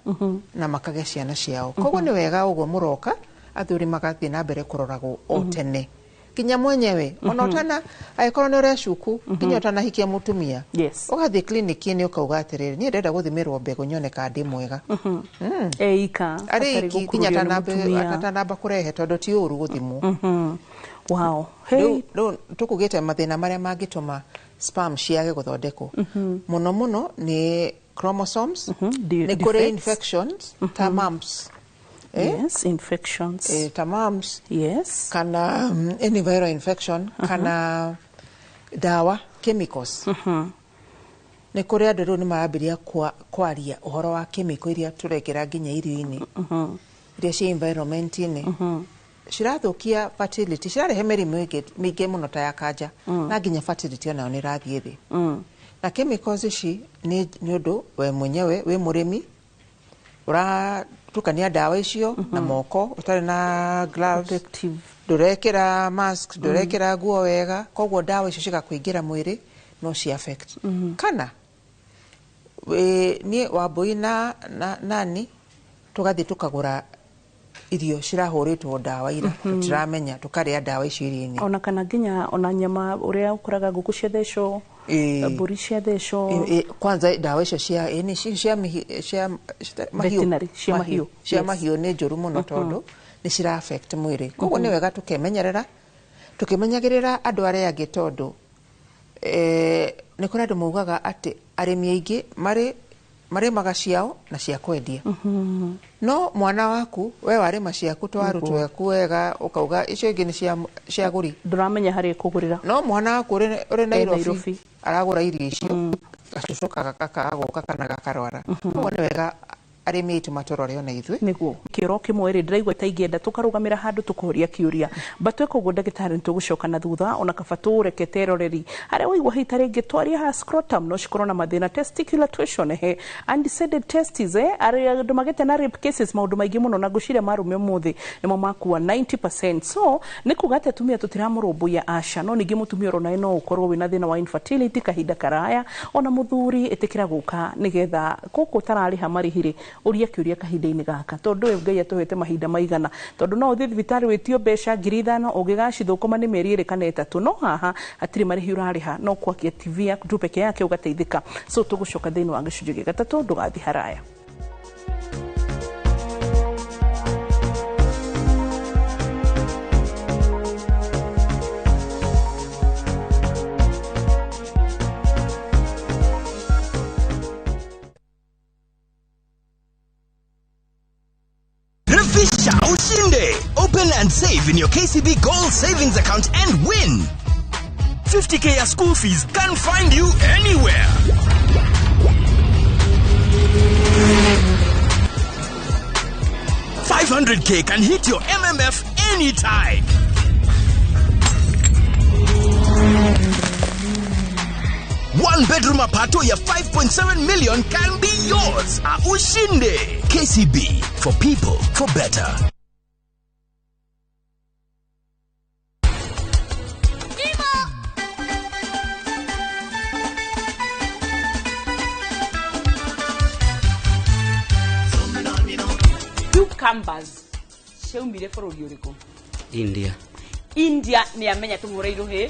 na makagĩa ciana ciao. Koguo nĩ wega ũguo mũroka athuri magathiĩ na mbere kũroragwo o tene nginya mwenyewe ona ũtana angĩkorwo nĩ ũrecuku nginya ũtanahikia mũtumia. Yes. Ũgathiĩ kliniki-inĩ ũkauga atĩrĩrĩ, niĩ ndĩrenda gũthimĩrwo mbegũ nyone kana ndĩ mwega. Eika arĩ hatarĩ iki nginya gũkururio nĩ mũtumia. atanamba kũrehe tondũ ti ũru gũthimwo. Wow. Rĩu rĩu tũkugĩte mathĩna marĩa mangĩtũma sperm ciage gũthondekwo mũno mũno nĩ chromosomes, nĩ kũrĩ defects. Infections ta mumps. Yes, infections. Ta mumps. Yes. Kana any viral infection kana ndawa chemicals. Nĩ kũrĩ andũ rĩu nĩ marambĩrĩria kwaria ũhoro wa chemical iria tũrekĩra nginya irio-inĩ iria ciĩ environment-inĩ cirathũkia fertility, cirarehe mĩrimũ ĩngĩ mĩingĩ mũno ta ya kanja na nginya fertility onayo nĩ ĩrathiĩ thĩ. Na chemicals ici nĩ ũndũ we mwenyewe wĩ mũrĩmi ũratukania ndawa icio na moko ũtarĩ na gloves, ndũrekĩra mask, ndũrekĩra nguo wega, koguo ndawa icio cigakũingĩra mwĩrĩ no ci affect. Kana niĩ Wambũi na nani tũgathiĩ tũkagũra irio cirahũrĩtwo ndawa ira tũtiramenya tũkarĩa ndawa icio irio-inĩ. Ona kana nginya ona nyama ũrĩa ũkoraga ngũkũ ciathecwo, mbũri ciathecwo. Kwanza ndawa icio cia ĩni cia cia mahiũ Veterinary, cia mahiũ. Cia Yes. mahiũ nĩ njũru mũno tondũ nĩ cira affect mwĩrĩ. Koguo nĩ wega tũkemenyerera tũkĩmenyagĩrĩra andũ arĩa angĩ tondũ nĩ kũrĩ andũ maugaga atĩ arĩmi aingĩ marĩmaga ciao na cia kwendia. No mwana waku we warĩma ciaku twaru twaku wega ũkauga icio ingĩ nĩ cia gũri. Ndũramenya harĩa ĩkũgũrĩra. No mwana waku ũrĩ Nairobi Nairobi aragũra irio icio gacucu gakaga gũka kana gakarwara. Koguo nĩ wega arĩmi aitũ matũrore ona ithuĩ. Nĩguo kĩoro kĩmwe rĩ ndĩraigua ta ingĩenda tũkarũgamĩra handũ tũkoria kĩũria batweka ũguo ndagĩtarĩ nĩtũgũcoka na thutha ona kaba tũrekete eroreri harĩa waigua hei ta rĩngĩ twaria ha scrotum no cikorwo na mathĩna testicular torsion he undescended testes arĩa andũ magĩte na rape cases maũndũ maingĩ mũno na ngũciria marume ũmũthĩ nĩmo makua 90%. So nĩ kuga atĩ atumia tũtiramũrũmbũiya aca no ningĩ mũtumia oronawe no ũkorwo wĩna thĩna wa infertility kahinda karaya ona mũthuri ĩtĩkĩra gũka nĩgetha gũkũ ũtararĩha marĩhi rĩ ũria kĩũria kahinda-inĩ gaka tondũ ũyũ Ngai atũhete mahinda maigana tondũ no ũthiĩ thibitarĩ wĩtio mbeca 5,000 ũngĩgacithũkũma nĩ mĩeri 2 kana 3 no haha hatirĩ marĩhi ũrarĩha no kwakia TV yaku tu peke yake ũgateithĩka. So tũgũcoka thĩinĩ wa gĩcunjĩ gĩa gatatũ ndũgathiĩ haraya. Refisha ushinde. Open and save in your KCB Gold Savings account and win. 50K ya school fees can find you anywhere. $500K can hit your MMF anytime. One bedroom apartment ya 5.7 million can be yours. Ushinde. KCB, for people, for better. Cucumbers ciaumire bũrũri ũrĩkũ? India. India nĩ amenya tũmũre irũhĩ.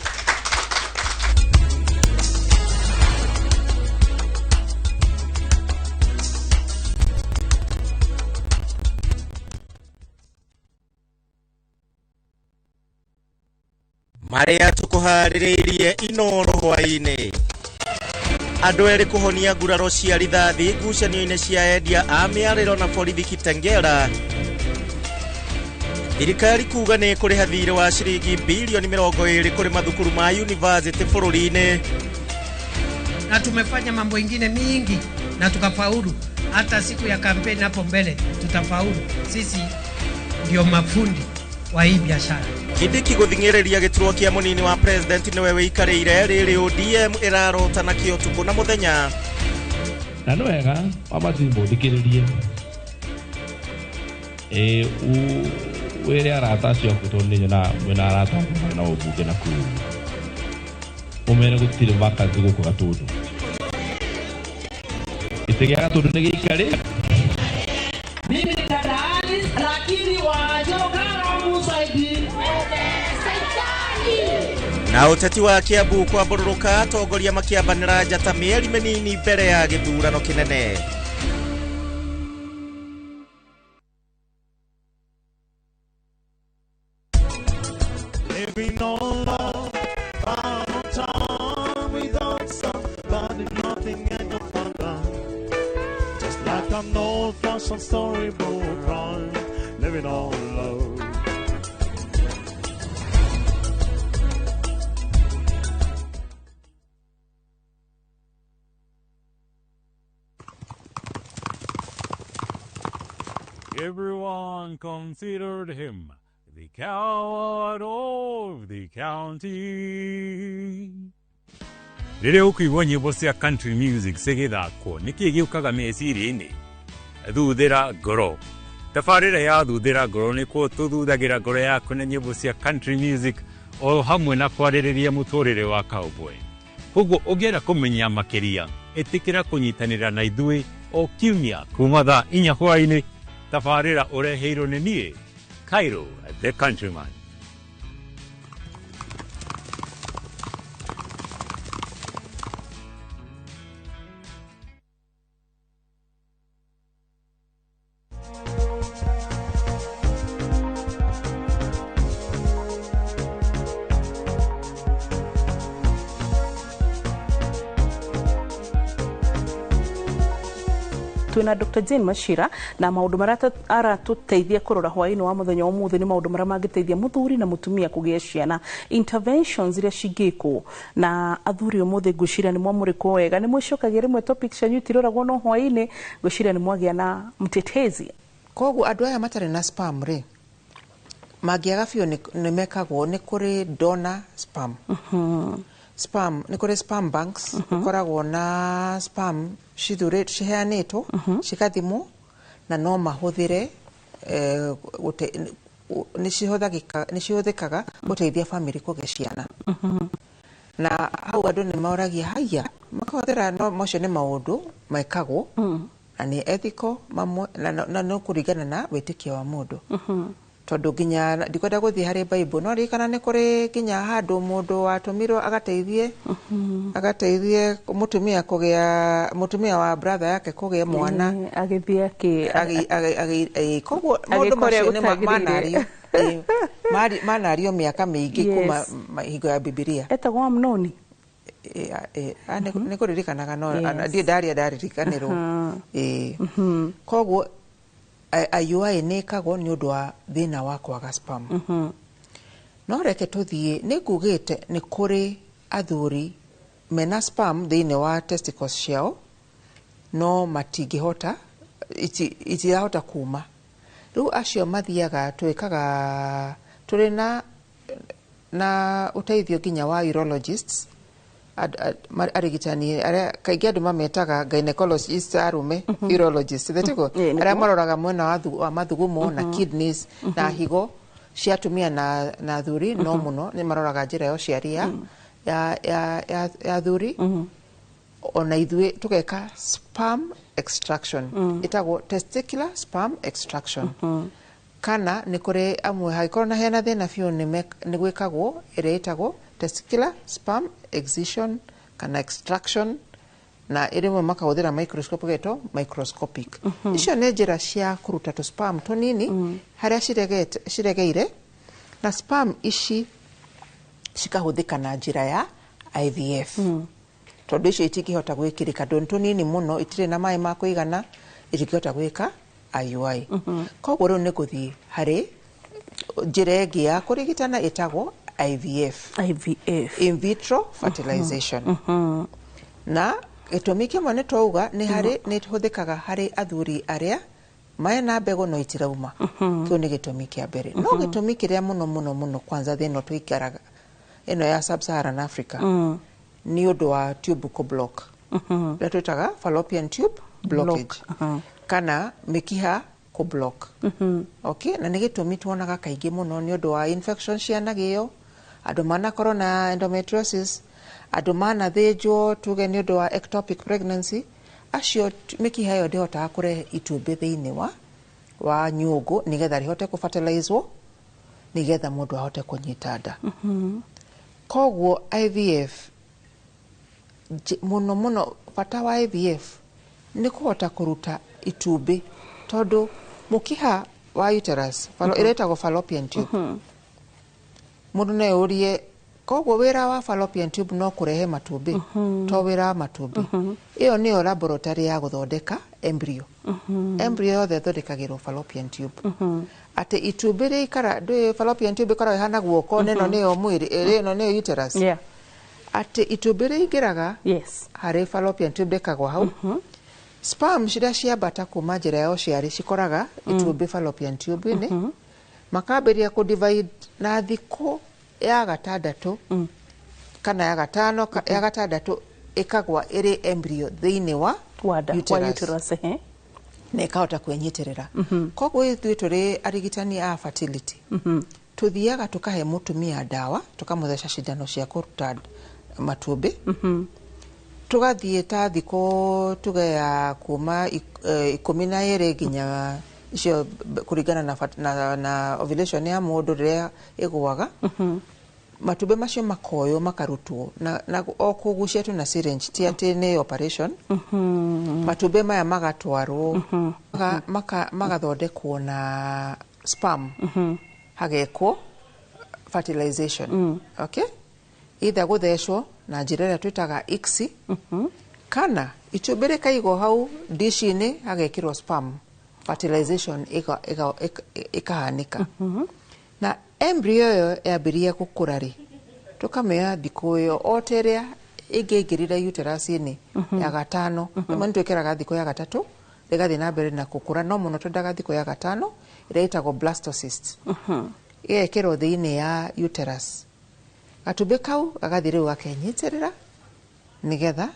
Marĩa tũkũharĩrĩirie Inoro hwaĩ-inĩ. Andũ erĩ kũhonia nguraro cia rithathi ngucanio-inĩ cia endia a mĩarĩro na borithi Kitengela. Thirikari kuga nĩ ĩkũrĩha thirĩ wa ciringi bilioni 20 kũrĩ mathukuru ma university bũrũri-inĩ. Na tumefanya mambo ingine mingi na tukafaulu. Hata siku ya kampeni hapo mbele tutafaulu. Sisi ndio mafundi. wa hii biashara. Kindiki gũthing'ĩrĩria gĩturwa kĩa mũnini wa president nĩwe wĩikarĩire rĩrĩ ODM ĩrarota nakĩo ũtukũ na mũthenya. Na nĩ wega wambatie ũthikĩrĩrie ĩ wĩre arata acio aku tondũ nĩ nyonaga mwĩna arata aku marĩ na ũmbunge na kũu ũmere gũtirĩ vacancy gũkũ Gatũndũ. Gĩtĩ gĩa Gatũndũ nĩ gĩikarĩ. Mimi ni dada Alice, lakini wajokara musaidi. Na ũteti wa Kiambu kwambũrũrũka atongoria makĩambanĩra njata mĩeri mĩnini mbere ya gĩthurano kĩnene. Living on love, found time without somebody, nothing and no thunder. Just like an old-fashioned storybook rhyme, living on love. Everyone considered him the coward of the county. Rĩrĩa ũkũigua nyĩmbo cia country music cigĩthakwo nĩkĩĩ gĩũkaga meciria-inĩ? Thuthĩra ngoro. Tabarĩra ya Thuthĩra ngoro nĩkuo tũthuthagĩra ngoro yaku na nyĩmbo cia country music o hamwe na kwarĩrĩria mũtũrĩre wa cowboy. Koguo ũngĩenda kũmenya makĩria, ĩtĩkĩra kũnyitanĩra na ithuĩ o kiumia kuma thaa 4 hwaĩ-inĩ. Tabarĩra ũreheirwo nĩ niĩ Cairo the Countryman. Twina Dr. Jane Machira na maundu maria aratuteithia kurora hwaini wa muthenya umuthi ni maundu maria mangiteithia muthuri na mutumia kugia ciana, interventions iria cingikwo na athuri umuthi. Ngwiciria ni mwamurikwo wega, ni mwicokagia rimwe topic cianyu itiroragwo no hwaini. Ngwiciria ni mwagia na mtetezi. Koguo andũ aya matarĩ na sperm rĩ, mangĩaga biũ nĩ mekagwo, nĩ kũrĩ donor sperm. Sperm nĩ kũrĩ sperm banks, gũkoragwo na sperm cithurĩtwo ciheanĩtwo cikathimwo na no mahũthĩre, nĩ cihũthĩkaga gũteithia family kũgĩa ciana. Na hau andũ nĩ moragia haiya makahũthĩra, no macio nĩ maũndũ mekagwo na nĩ ethical mamwe na no kũringana na wĩtĩkio wa mũndũ, tondũ nginya ndikwenda gũthiĩ harĩ Bible, no ririkana nĩ kũrĩ nginya handũ mũndũ watũmirwo agateithie mũtumia kũgĩa, mũtumia wa brother yake kũgĩa mwana. Agĩthiĩ koguo maũndũ macio nĩ manario, manario mĩaka mĩingĩ kuma hingo ya Bibilia. Etagwo Amnoni. Nĩ kũririkanaga, no ndiĩ ndaria ndaririkanĩrwo. Koguo IUI nĩ ĩkagwo nĩ ũndũ wa thĩna wa kwaga sperm. No reke tũthiĩ, nĩ ngugĩte nĩ kũrĩ athuri mena sperm thĩinĩ wa testicles ciao no matingĩhota, itirahota kuma. Rĩu acio mathiaga, twĩkaga tũrĩ na ũteithio nginya wa urologists, arigitani arĩa kaingĩ andũ mametaga gynecologists arume, urologists thetiguo, arĩa maroraga mwena wa mathugumo na kidneys na higo cia atumia na athuri. No mũno nĩ maroraga njĩra ya ũciari ya athuri. Ona ithuĩ tũgeka sperm extraction, ĩtagwo testicular sperm extraction, kana nĩ kũrĩ amwe hangĩkorwo na hena thĩna biũ nĩ gwĩkagwo ĩrĩa ĩtagwo testicular sperm excision kana extraction, na ĩrĩmwe makahũthĩra microscope ĩgetwo microscopic. Icio nĩ njĩra cia kũruta tũ sperm tũnini harĩa ciregeire, na sperm ici cikahũthĩka na njĩra ya IVF, tondũ icio itingĩhota gwĩkĩrĩka, tondũ nĩ tũnini mũno, itirĩ na maĩ ma kũigana, itingĩhota gwĩka IUI. Koguo rĩu nĩ gũthiĩ harĩ njĩra ĩngĩ ya kũrigitana ĩtagwo IVF. IVF. In vitro fertilization. Na gĩtũmi kĩmwe nĩ twauga nĩ harĩ nĩ hũthĩkaga harĩ athuri arĩa Mena mbegũ no itirauma. Kĩu nĩ gĩtũmi kĩa mbere. No gĩtũmi kĩrĩa mũno mũno mũno, kwanza thĩ ĩno tũikaraga ĩno ya Sub-Saharan Africa, nĩ ũndũ wa tube block ĩrĩa twĩtaga fallopian tube blockage kana mĩkiha kũ block. Okay, na nĩ gĩtũmi tuonaga kaingĩ mũno nĩ ũndũ wa infection cianagĩo, andũ manakorwo na endometriosis, andũ manathĩnjwo tuge nĩ ũndũ wa ectopic pregnancy. Acio mĩkiha ĩyo ndĩhotaga kũrehe itumbĩ thĩinĩ wa nyũngũ nĩgetha rĩhote kũfertilizwo, nĩgetha mũndũ ahote kũnyita nda. Koguo IVF, mũno mũno bata wa IVF nĩ kũhota kũruta itumbĩ, tondũ mũkiha wa uterus ĩrĩa ĩtagwo fallopian tube, mũndũ no eyũrie, koguo wĩra wa fallopian tube no kũrehe matumbĩ? To wĩra wa matumbĩ. Ĩyo nĩyo laboratory ya gũthondeka embryo. Embryo yothe ĩthondekagĩrwo fallopian tube, atĩ itumbĩ rĩikara ndũĩ fallopian tube ĩkoragwo ĩhana guoko, na ĩno nĩyo mwĩrĩ, ĩno nĩyo uterus, atĩ itumbĩ rĩingĩraga harĩ fallopian tube, rĩkagwa hau. Sperm ciria ciambata kuma njĩra ya ũciari cikoraga itumbĩ fallopian tube-inĩ, makambĩrĩria kũ divide, na thikũ ya gatandatũ kana ya gatano ya gatandatũ ĩkagwa ĩrĩ embryo thĩinĩ wa wa nda, wa uterus. Uterus, ehe. Na ĩkahota kwĩnyitĩrĩra. Koguo ithuĩ tũrĩ arigitani a fertility tũthiaga tũkahe mũtumia ndawa, tũkamũtheca cindano cia kũruta matumbĩ. Tũgathiĩ ta thikũ tuge ya kuma 12 nginya icio kũringana na ovulation ya mũndũ rĩrĩa ĩgũaga. Matumbĩ macio makoywo, makarutwo na o kũgucia tu na syringe, ti atĩ nĩ operation. Matumbĩ maya magatwarwo magathondekwo na sperm, hagekwo fertilization, okay, either gũthecwo na njĩra ĩrĩa twĩtaga ICSI, kana itumbĩ rĩkaigwo hau dishi-inĩ, hagekĩrwo sperm, fertilization ĩkahanĩka. Na embryo ĩyo yambĩrĩria gũkũra rĩ, tũkamĩoya thikũ ĩyo o ta ĩrĩa ĩngĩaingĩrire uterus-inĩ ya gatano. Rĩmwe nĩ twĩkĩraga thikũ ya gatatũ, rĩgathiĩ na mbere na gũkũra, no mũno twendaga thikũ ya gatano ĩrĩa ĩtagwo blastocyst, ĩgekĩrwo thĩinĩ ya uterus. Gatumbĩ kau gagathiĩ rĩu gakenyitĩrĩra nĩgetha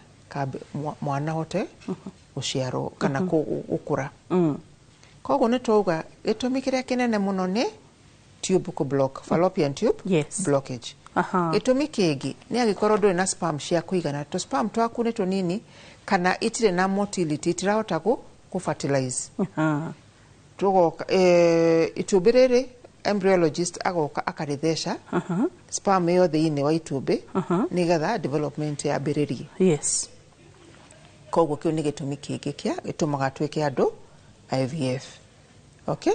mwana ahote gũciarwo kana gũkũra. Koguo nĩ twauga gĩtũmi kĩrĩa kĩnene mũno nĩ tube kũ block, fallopian tube blockage. Gĩtũmi kĩngĩ nĩ angĩkorwo ndũrĩ na sperm cia kũigana, tũ sperm twaku nĩ tũnini kana itirĩ na motility, itirahota kũ fertilize. Tũgoka itumbĩ rĩrĩ, embryologist agoka akarĩtheca sperm ĩyo thĩinĩ wa itumbĩ nĩgetha development yambĩrĩrie. Koguo kĩu nĩ gĩtũmi kĩngĩ kĩa gĩtũmaga twĩke andũ IVF. Okay,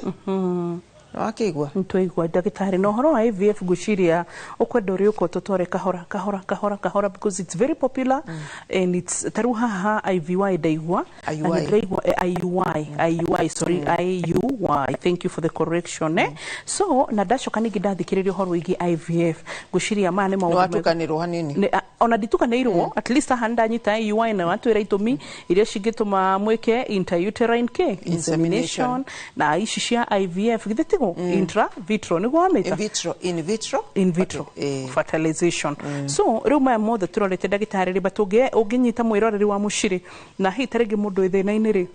nĩwakĩigua? Nĩtwaigua, ndagĩtarĩ. Na ũhoro wa IVF, ngwĩciria ũkwenda ũrĩ ũka ũtũtware kahora kahora kahora kahora, because it's very popular and it's ta rĩu haha IVY ndaigua na IUI. Nĩndĩraigua IUI, IUI, sorry, IUI, thank you for the correction, eh. So na ndacoka ningĩ ndathikĩrĩria ũhoro wĩgiĩ IVF, ngwĩciria maya nĩ maũndũ Nĩwatukanĩrwo hanini. Ona nditukanĩirwo. At least haha nĩndanyita IUI na watwĩra itũmi iria cingĩtũma mwĩke intrauterine k insemination, na ici cia IVF, githĩ tiguo? Intra vitro nĩguo wamĩta? In vitro, in vitro. In vitro fertilization. So rĩu maya mothe tũrorete, ndagĩtarĩ rĩ, but ũngĩnyita mwĩroreri wa mũcirĩ na hihi ta rĩngĩ mũndũ wĩ thĩna-inĩ rĩ,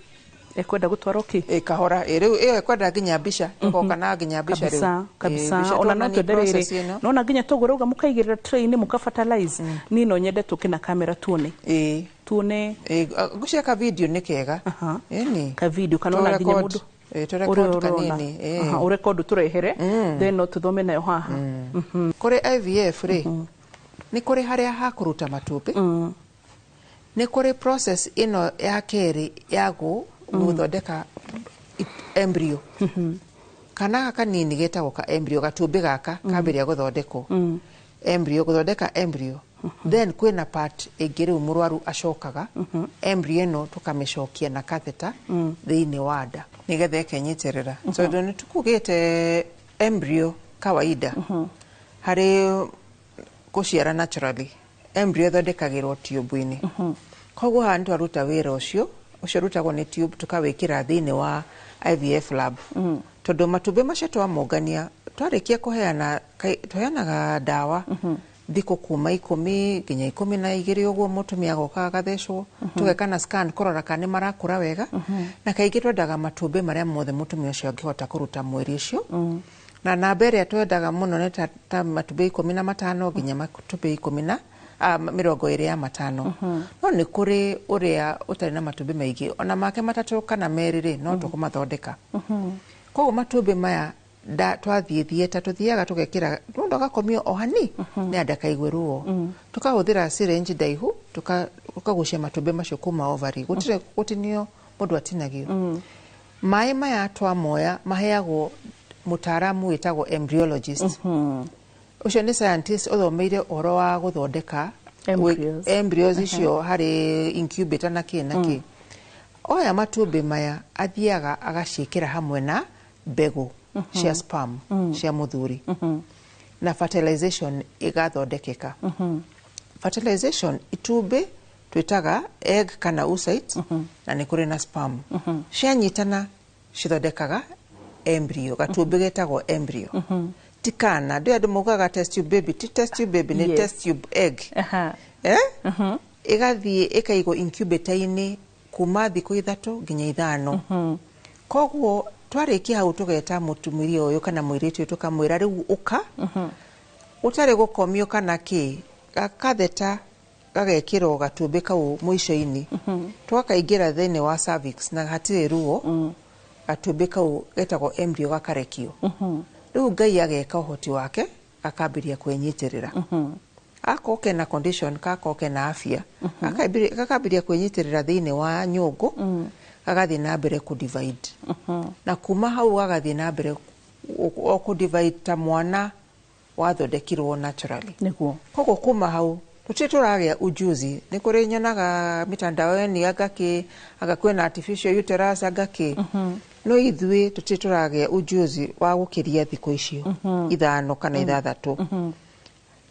ekwenda gũtwarwo kĩ? Ĩ kahora, ĩ rĩu ĩyo ĩkwenda nginya mbica, tũgoka na nginya mbica rĩu. Kabisa. Ĩ, Kabisa. mbica Ona no tuonanie twende rĩrĩ process ĩno. Nona nginya toguo rauga mũkaigĩrĩra tray-inĩ mũkafertilize, niĩ no nyende tũke na kamera tuone tuone. Ngwĩciria ka video nĩ kega, ĩni. Ka video kana ona nginya mũndũ Tũ ũrĩa record ũrona. kanini, ĩ. Aha, ũrekondi tũrehere, then no tũthome nayo haha. Kũrĩ IVF rĩ, nĩ kũrĩ harĩa ha kũruta matumbĩ, nĩ kũrĩ process ĩno ya kerĩ ya gũthondeka embryo, kana gaka kanini getagwo ka embryo, gatumbĩ gaka kambĩrĩria gũthondekwo, embryo, gũthondeka embryo. Then kwĩna part ĩngĩ rĩu mũrwaru acokaga embryo ĩno tũkamĩcokia na catheter thĩinĩ wa nda nĩgetha ĩkenyitĩrĩra, tondũ nĩ tukugĩte embryo kawaida harĩ gũciara naturally, embryo ĩthondekagĩrwo tube-inĩ. Koguo haha nĩ twaruta wĩra ũcio. Ũcio ũrutagwo nĩ tube, tũkawĩkĩra thĩinĩ wa IVF lab, tondũ matumbĩ macio twamongania, twarĩkia kũheana, tũheanaga ndawa thikũ kuma 10 nginya 12 ũguo, mũtumia agoka agathecwo, tũgeka na scan kũrora kana nĩ marakũra wega. Na kaingĩ twendaga matumbĩ marĩa mothe mũtumia ũcio angĩhota kũruta mweri ũcio, na namba ĩrĩa twendaga mũno nĩ ta matumbĩ 15 nginya matumbĩ ikũmi na 25. No nĩ kũrĩ ũrĩa ũtarĩ na matumbĩ maingĩ, ona make 3 kana 2 rĩ, no tũkũmathondeka. Koguo matumbĩ maya twathiĩ theatre, tũthiaga tũgekĩra mũndũ agakomio o hani nĩ ndakaigue ruo, tũkahũthĩra syringe ndaihu, tũkagucia matumbĩ macio kuma ovary, gũtirĩ gũtinio mũndũ atinagio. Maĩ maya twamoya maheagwo mũtaaramu wĩtagwo embryologist. Ũcio nĩ scientist ũthomeire ũhoro wa gũthondeka embryos. Embryos icio harĩ incubator na kĩ na kĩ. Oya matumbĩ maya, athiaga agaciĩkĩra hamwe na mbegũ cia sperm cia mũthuri, na fertilization ĩgathondekeka. Fertilization, itumbĩ twĩtaga egg kana oocyte, na nĩ kũrĩ na sperm, cianyitana cithondekaga embryo, gatumbĩ getagwo embryo. Ti kana ndĩ andũ maugaga test tube baby, ti test tube baby, nĩ test tube egg. Eh? Ĩgathiĩ ĩkaigwo incubator-inĩ kuma thikũ 3 nginya 5. Koguo twarĩkia hau, tũgeta mũtumia ũyũ kana mũirĩtu ũyũ, tũkamwĩra rĩu ũka ũtarĩ gũkomio kana kĩ, gakatheta gagekĩrwo gatumbĩ kau mũico-inĩ, tũgakaingĩra thĩinĩ wa cervix na hatirĩ ruo. Gatumbĩ kau getagwo embryo gakarekio. Rĩu Ngai ageka ũhoti wake, gakambĩria kwĩnyitĩrĩra. Akorwo kena condition, gakorwo kena afya, gakambĩrĩria kwĩnyitĩrĩra thĩinĩ wa nyũngũ, gagathiĩ na mbere kũ divide, na kuma hau gagathiĩ na mbere o kũ divide ta mwana wathondekirwo naturally. Koguo kuma hau tũtirĩ tũragĩa ujuzi. Nĩ kũrĩ nyonaga mitandao-inĩ, anga kĩ, anga kwĩna artificial uterus, anga kĩ, no ithuĩ tũtirĩ tũragĩa ujuzi wa gũkĩria thikũ icio 5 kana 6,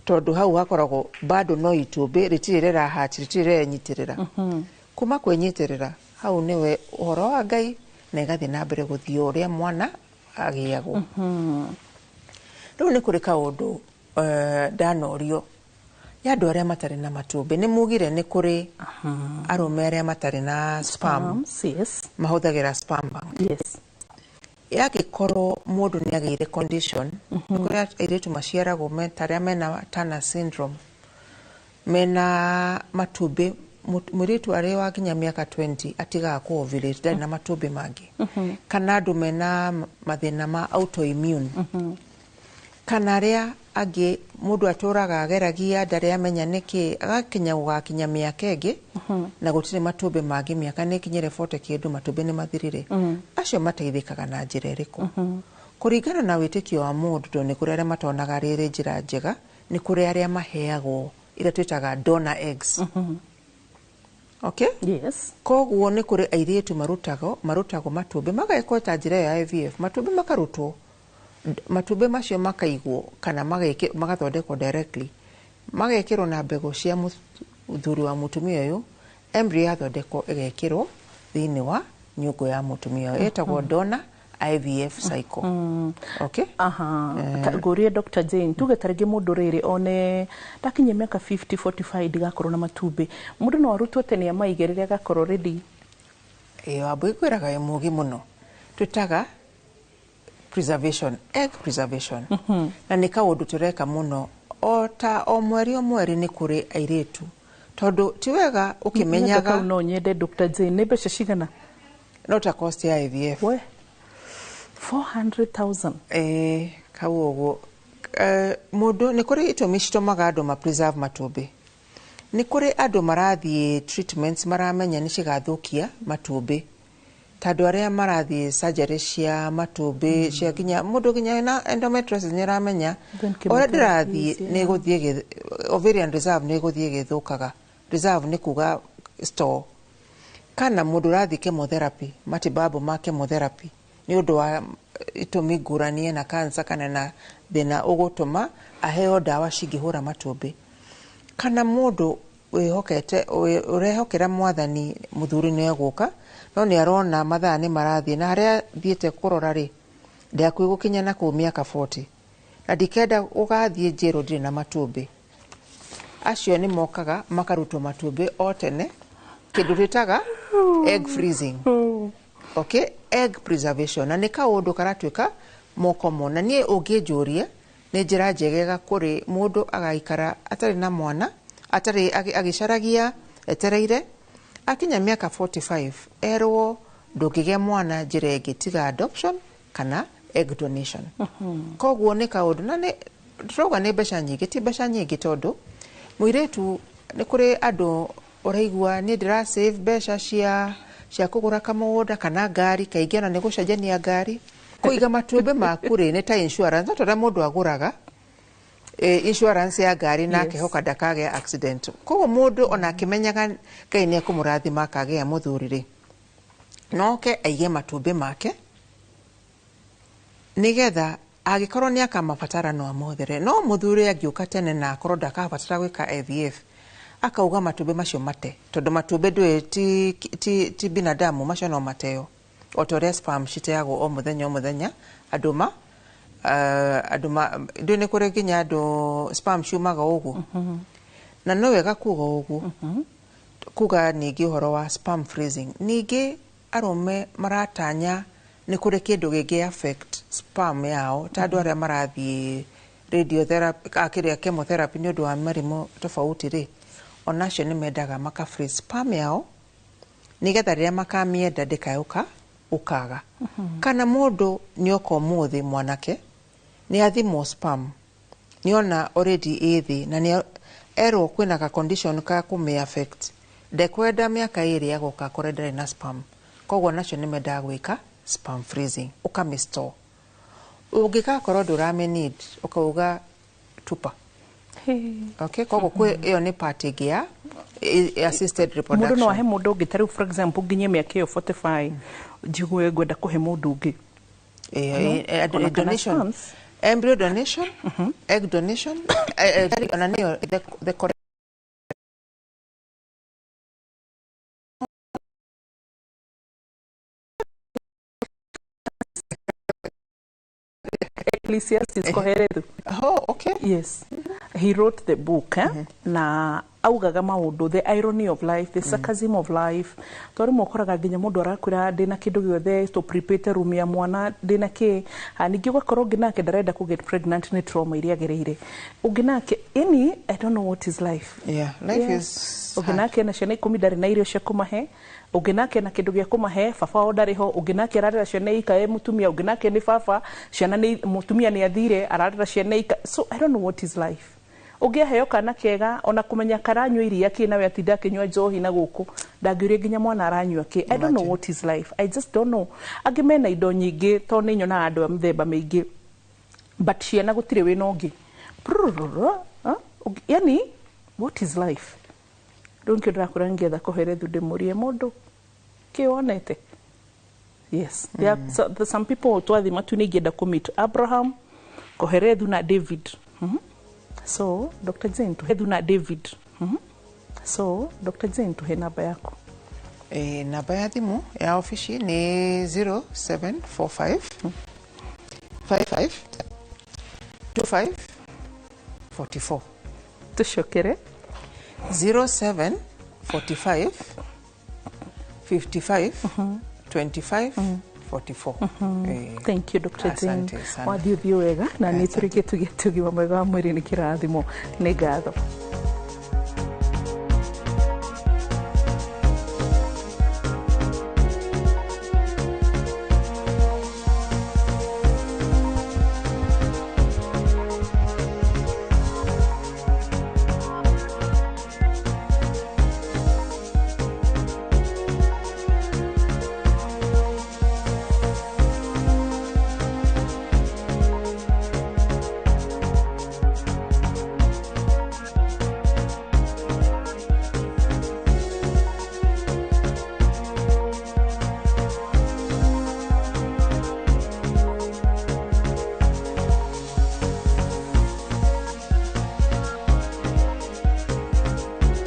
tondũ hau hakoragwo bado no itumbĩ rĩtirĩ rĩrahachi, rĩtirĩ rĩrenyitĩrĩra. Kuma kwĩnyitĩrĩra hau nĩwe ũhoro wa Ngai, na ĩgathiĩ na mbere gũthiĩ ũrĩa mwana agĩagwo. Rĩu nĩ kũrĩ kaũndũ ndanorio ya andũ arĩa matarĩ na matumbĩ. Nĩ mugire nĩ kũrĩ arũme arĩa matarĩ na sperm. Sperms, yes. Mahũthagĩra sperm bank. Yangĩkorwo mũndũ nĩ agĩire condition, nĩ kũrĩ airĩtu maciaragwo ta arĩa mena Turner syndrome, mena matumbĩ, mũirĩtu arĩ wa nginya mĩaka 20 atigaga kũ ovulate, ndarĩ na matumbĩ mangĩ, kana andũ mena mathĩna ma autoimmune, kana arĩa angĩ mũndũ atũraga ageragia, ndarĩ amenya nĩkĩ, agakinya gũgakinya mĩaka ĩngĩ na gũtirĩ matumbĩ mangĩ, mĩaka nĩ ĩkinyĩre 40 kĩndũ, matumbĩ nĩ mathirire. Acio mateithĩkaga na njĩra ĩrĩkũ? Kũringana na wĩtĩkio wa mũndũ, tondũ nĩ kũrĩ arĩa matonaga rĩrĩ njĩra njega, nĩ kũrĩ arĩa maheagwo iria twĩtaga donor eggs. Okay? Yes. Koguo nĩ kũrĩ airĩtu marutagwo matumbĩ, magekwo ta njĩra ĩyo ya IVF, matumbĩ makarutwo, matumbĩ macio makaigwo kana magathondekwo directly, magekĩrwo na mbegũ cia mũthuri wa mũtumia ũyũ. Embryo yathondekwo ĩgekĩrwo thĩinĩ wa nyũngũ ya mũtumia ũyũ, ĩtagwo donor IVF cycle. Okay? Aha. Eh. Ngũrie Dr. Jane, tuge ta rĩngĩ mũndũ rĩrĩ one ndakinyia mĩaka 50, 45 ndigakorwo na matumbĩ, mũndũ no arutwo tene amaige rĩrĩa agakorwo ready? Ĩĩ, Wambui, ngwĩraga wĩ mũũgĩ mũno. Twĩtaga preservation, egg preservation, na nĩ kaũndũ tũreka mũno, o ta o mweri o mweri nĩ kũrĩ airĩtu, tondũ ti wega ũkĩmenyaga. Kau no nyende, Dr. Jane, nĩ mbeca cigana? No ta cost ya IVF. We, 400,000? Ĩĩ, kau ũguo. Mũndũ nĩ kũrĩ itũmi citũmaga andũ ma preserve matumbĩ. Nĩ kũrĩ andũ marathiĩ treatments maramenya nĩ cigathũkia matumbĩ, ta andũ arĩa marathiĩ surgery cia matumbĩ, cia nginya mũndũ nginya wĩna endometriosis nĩ aramenya Then ũrĩa ndĩrathiĩ chemotherapy, nĩ ĩgũthiĩ ovarian reserve nĩ ĩgũthiĩ ĩgĩthũkaga. Reserve nĩ kuga store. Kana mũndũ ũrathiĩ chemotherapy, matibabu ma chemotherapy, nĩ ũndũ wa itũmi ngũrani, ena cancer kana na thĩna ũgũtũma aheo ndawa cingĩhũra matumbĩ, kana mũndũ Wĩhokete, ũrehokera Mwathani mũthuri nĩ egũka, no nĩ arona mathaa nĩ marathiĩ na harĩa thiĩte kũrora rĩ, ndĩhakuhĩ gũkinya na kũu mĩaka 40 na ndikenda gũgathiĩ njĩrwo ndirĩ na matumbĩ. Acio nĩ mokaga makarutwo matumbĩ o tene, kĩndũ twĩtaga egg freezing, okay, egg preservation, na nĩ kaũndũ karatuĩka mokomo. Na niĩ ũngĩnjũria, nĩ njĩra njegega kũrĩ mũndũ agaikara atarĩ na mwana, atarĩ agĩcaragia, etereire akinya mĩaka 45 erwo ndũngĩgĩa mwana njĩra ĩngĩ tiga adoption kana egg donation. Koguo nĩ kaũndũ na nĩ tũrauga nĩ mbeca nyingĩ, ti mbeca nyingĩ, tondũ mũirĩtu nĩ kũrĩ andũ ũraigua, niĩ ndĩra save mbeca cia kũgũra kamũgũnda kana ngari, kaingĩ ona nĩ gũcenjania ngari. Kũiga matumbĩ maku rĩ, nĩ ta insurance, no ta ũrĩa mũndũ agũraga insurance ya ngari na akehoka ndakagĩa accident. Koguo mũndũ ona akĩmenyaga Ngai nĩ ekũmũrathima akagĩa mũthuri rĩ, noke aige matumbĩ make nĩgetha angĩkorwo nĩ akamabatara no amothere. No mũthuri angĩũka tene na akorwo ndakabatara gwĩka IVF, akauga matumbĩ macio mate, tondũ matumbĩ ndũĩ ti binadamu, macio no mateo o ta ũrĩa sperm citeagwo o mũthenya o mũthenya. Andũ ma ndũĩ nĩ kũrĩ nginya andũ sperm ciumaga ũguo, na no wega kuga ũguo, kuga ningĩ ũhoro wa sperm freezing, ningĩ arũme maratanya nĩ kũrĩ kĩndũ gĩngĩ affect sperm yao, ta andũ arĩa marathiĩ radiotherapy, kĩrĩa chemotherapy nĩ ũndũ wa mĩrimũ tofauti rĩ, onacio nĩ mendaga maka freeze sperm yao nĩgetha rĩrĩa makamĩenda ndĩkae ũkaga. Kana mũndũ nĩ oka ũmũthĩ, mwanake nĩ athimwo sperm, nĩona already ĩ thĩ na nĩ erwo kwĩna ka condition ka kũmĩ affect, ndekwenda mĩaka 2 agoka akore ndarĩ na sperm. Koguo nacio nĩ mendaga gwĩka sperm freezing, ũkamĩ store, ũngĩgakorwo ndũramĩ need ũkauga tupa. Okay, koguo kwĩ ĩyo nĩ part ĩngĩ ya assisted Mũndũ reproduction. No ahe mũndũ ũngĩ, ta rĩu for example nginye mĩaka ĩyo 45 njigue ngwenda kũhe mũndũ ũngĩ? No? Ona kana Donation, sperms? Embryo donation, egg donation, ona nĩyo the correct Ecclesiastes, Kohelethu. Oh, okay. Yes. He wrote the book, eh? Na augaga maũndũ, the irony of life, the sarcasm of life, tondũ rĩmwe ũkoraga nginya mũndũ arakwĩra ndĩna kĩndũ gĩothe to prepare room ya mwana, ndĩna kĩ. Ha, ningĩ ũgakorwo ũngĩ nake ndarenda kũ get pregnant nĩ trauma iria agereire, ũngĩ nake, yani I don't know what is life. Yeah, life is Ũngĩ nake na ciana 10 ndarĩ na irio cia kũmahe, ũngĩ nake na kĩndũ gĩa kũmahe, baba wao ndarĩ ho, ũngĩ nake ararera ciana ika e mũtumia, ũngĩ nake nĩ baba ciana, nĩ mũtumia nĩ athire, ararera ciana ika. So I don't know what is life. Ũngĩ aheo kana kega, ona kũmenya karanyua iria kĩ, nawe atinda akĩnyua njohi na gũkũ ndangĩũria nginya mwana aranyua kĩ. I don't know what is life, I just don't know. Angĩ mena indo nyingĩ, tondũ nĩ nyonaga andũ a mĩthemba mĩingĩ, but ciana gũtirĩ wĩna ũngĩ. Prrrr, ah, yani what is life? Rĩu nkĩo ndĩrakwĩra ngĩetha Koherethu ndĩmũrie mũndũ kĩ wonete. Yes, there are so, there some people twathi matu-inĩ ingĩenda kũmeet Abraham, Koherethu na David. So Dr. Jane tuhe na David. So Dr. Jane, tuhe namba yako. Namba ya thimũ ya ofici nĩ 0745 55 25 44. Tucokere. 0745 55 25 44. Thank you, Dr. Jane. Asante sana. Wathiĩ ũthiĩ wega na nĩ tũrĩkĩtie tũgĩe ũgima mwega wa mwĩrĩ, nĩ kĩrathimo, nĩ ngatho.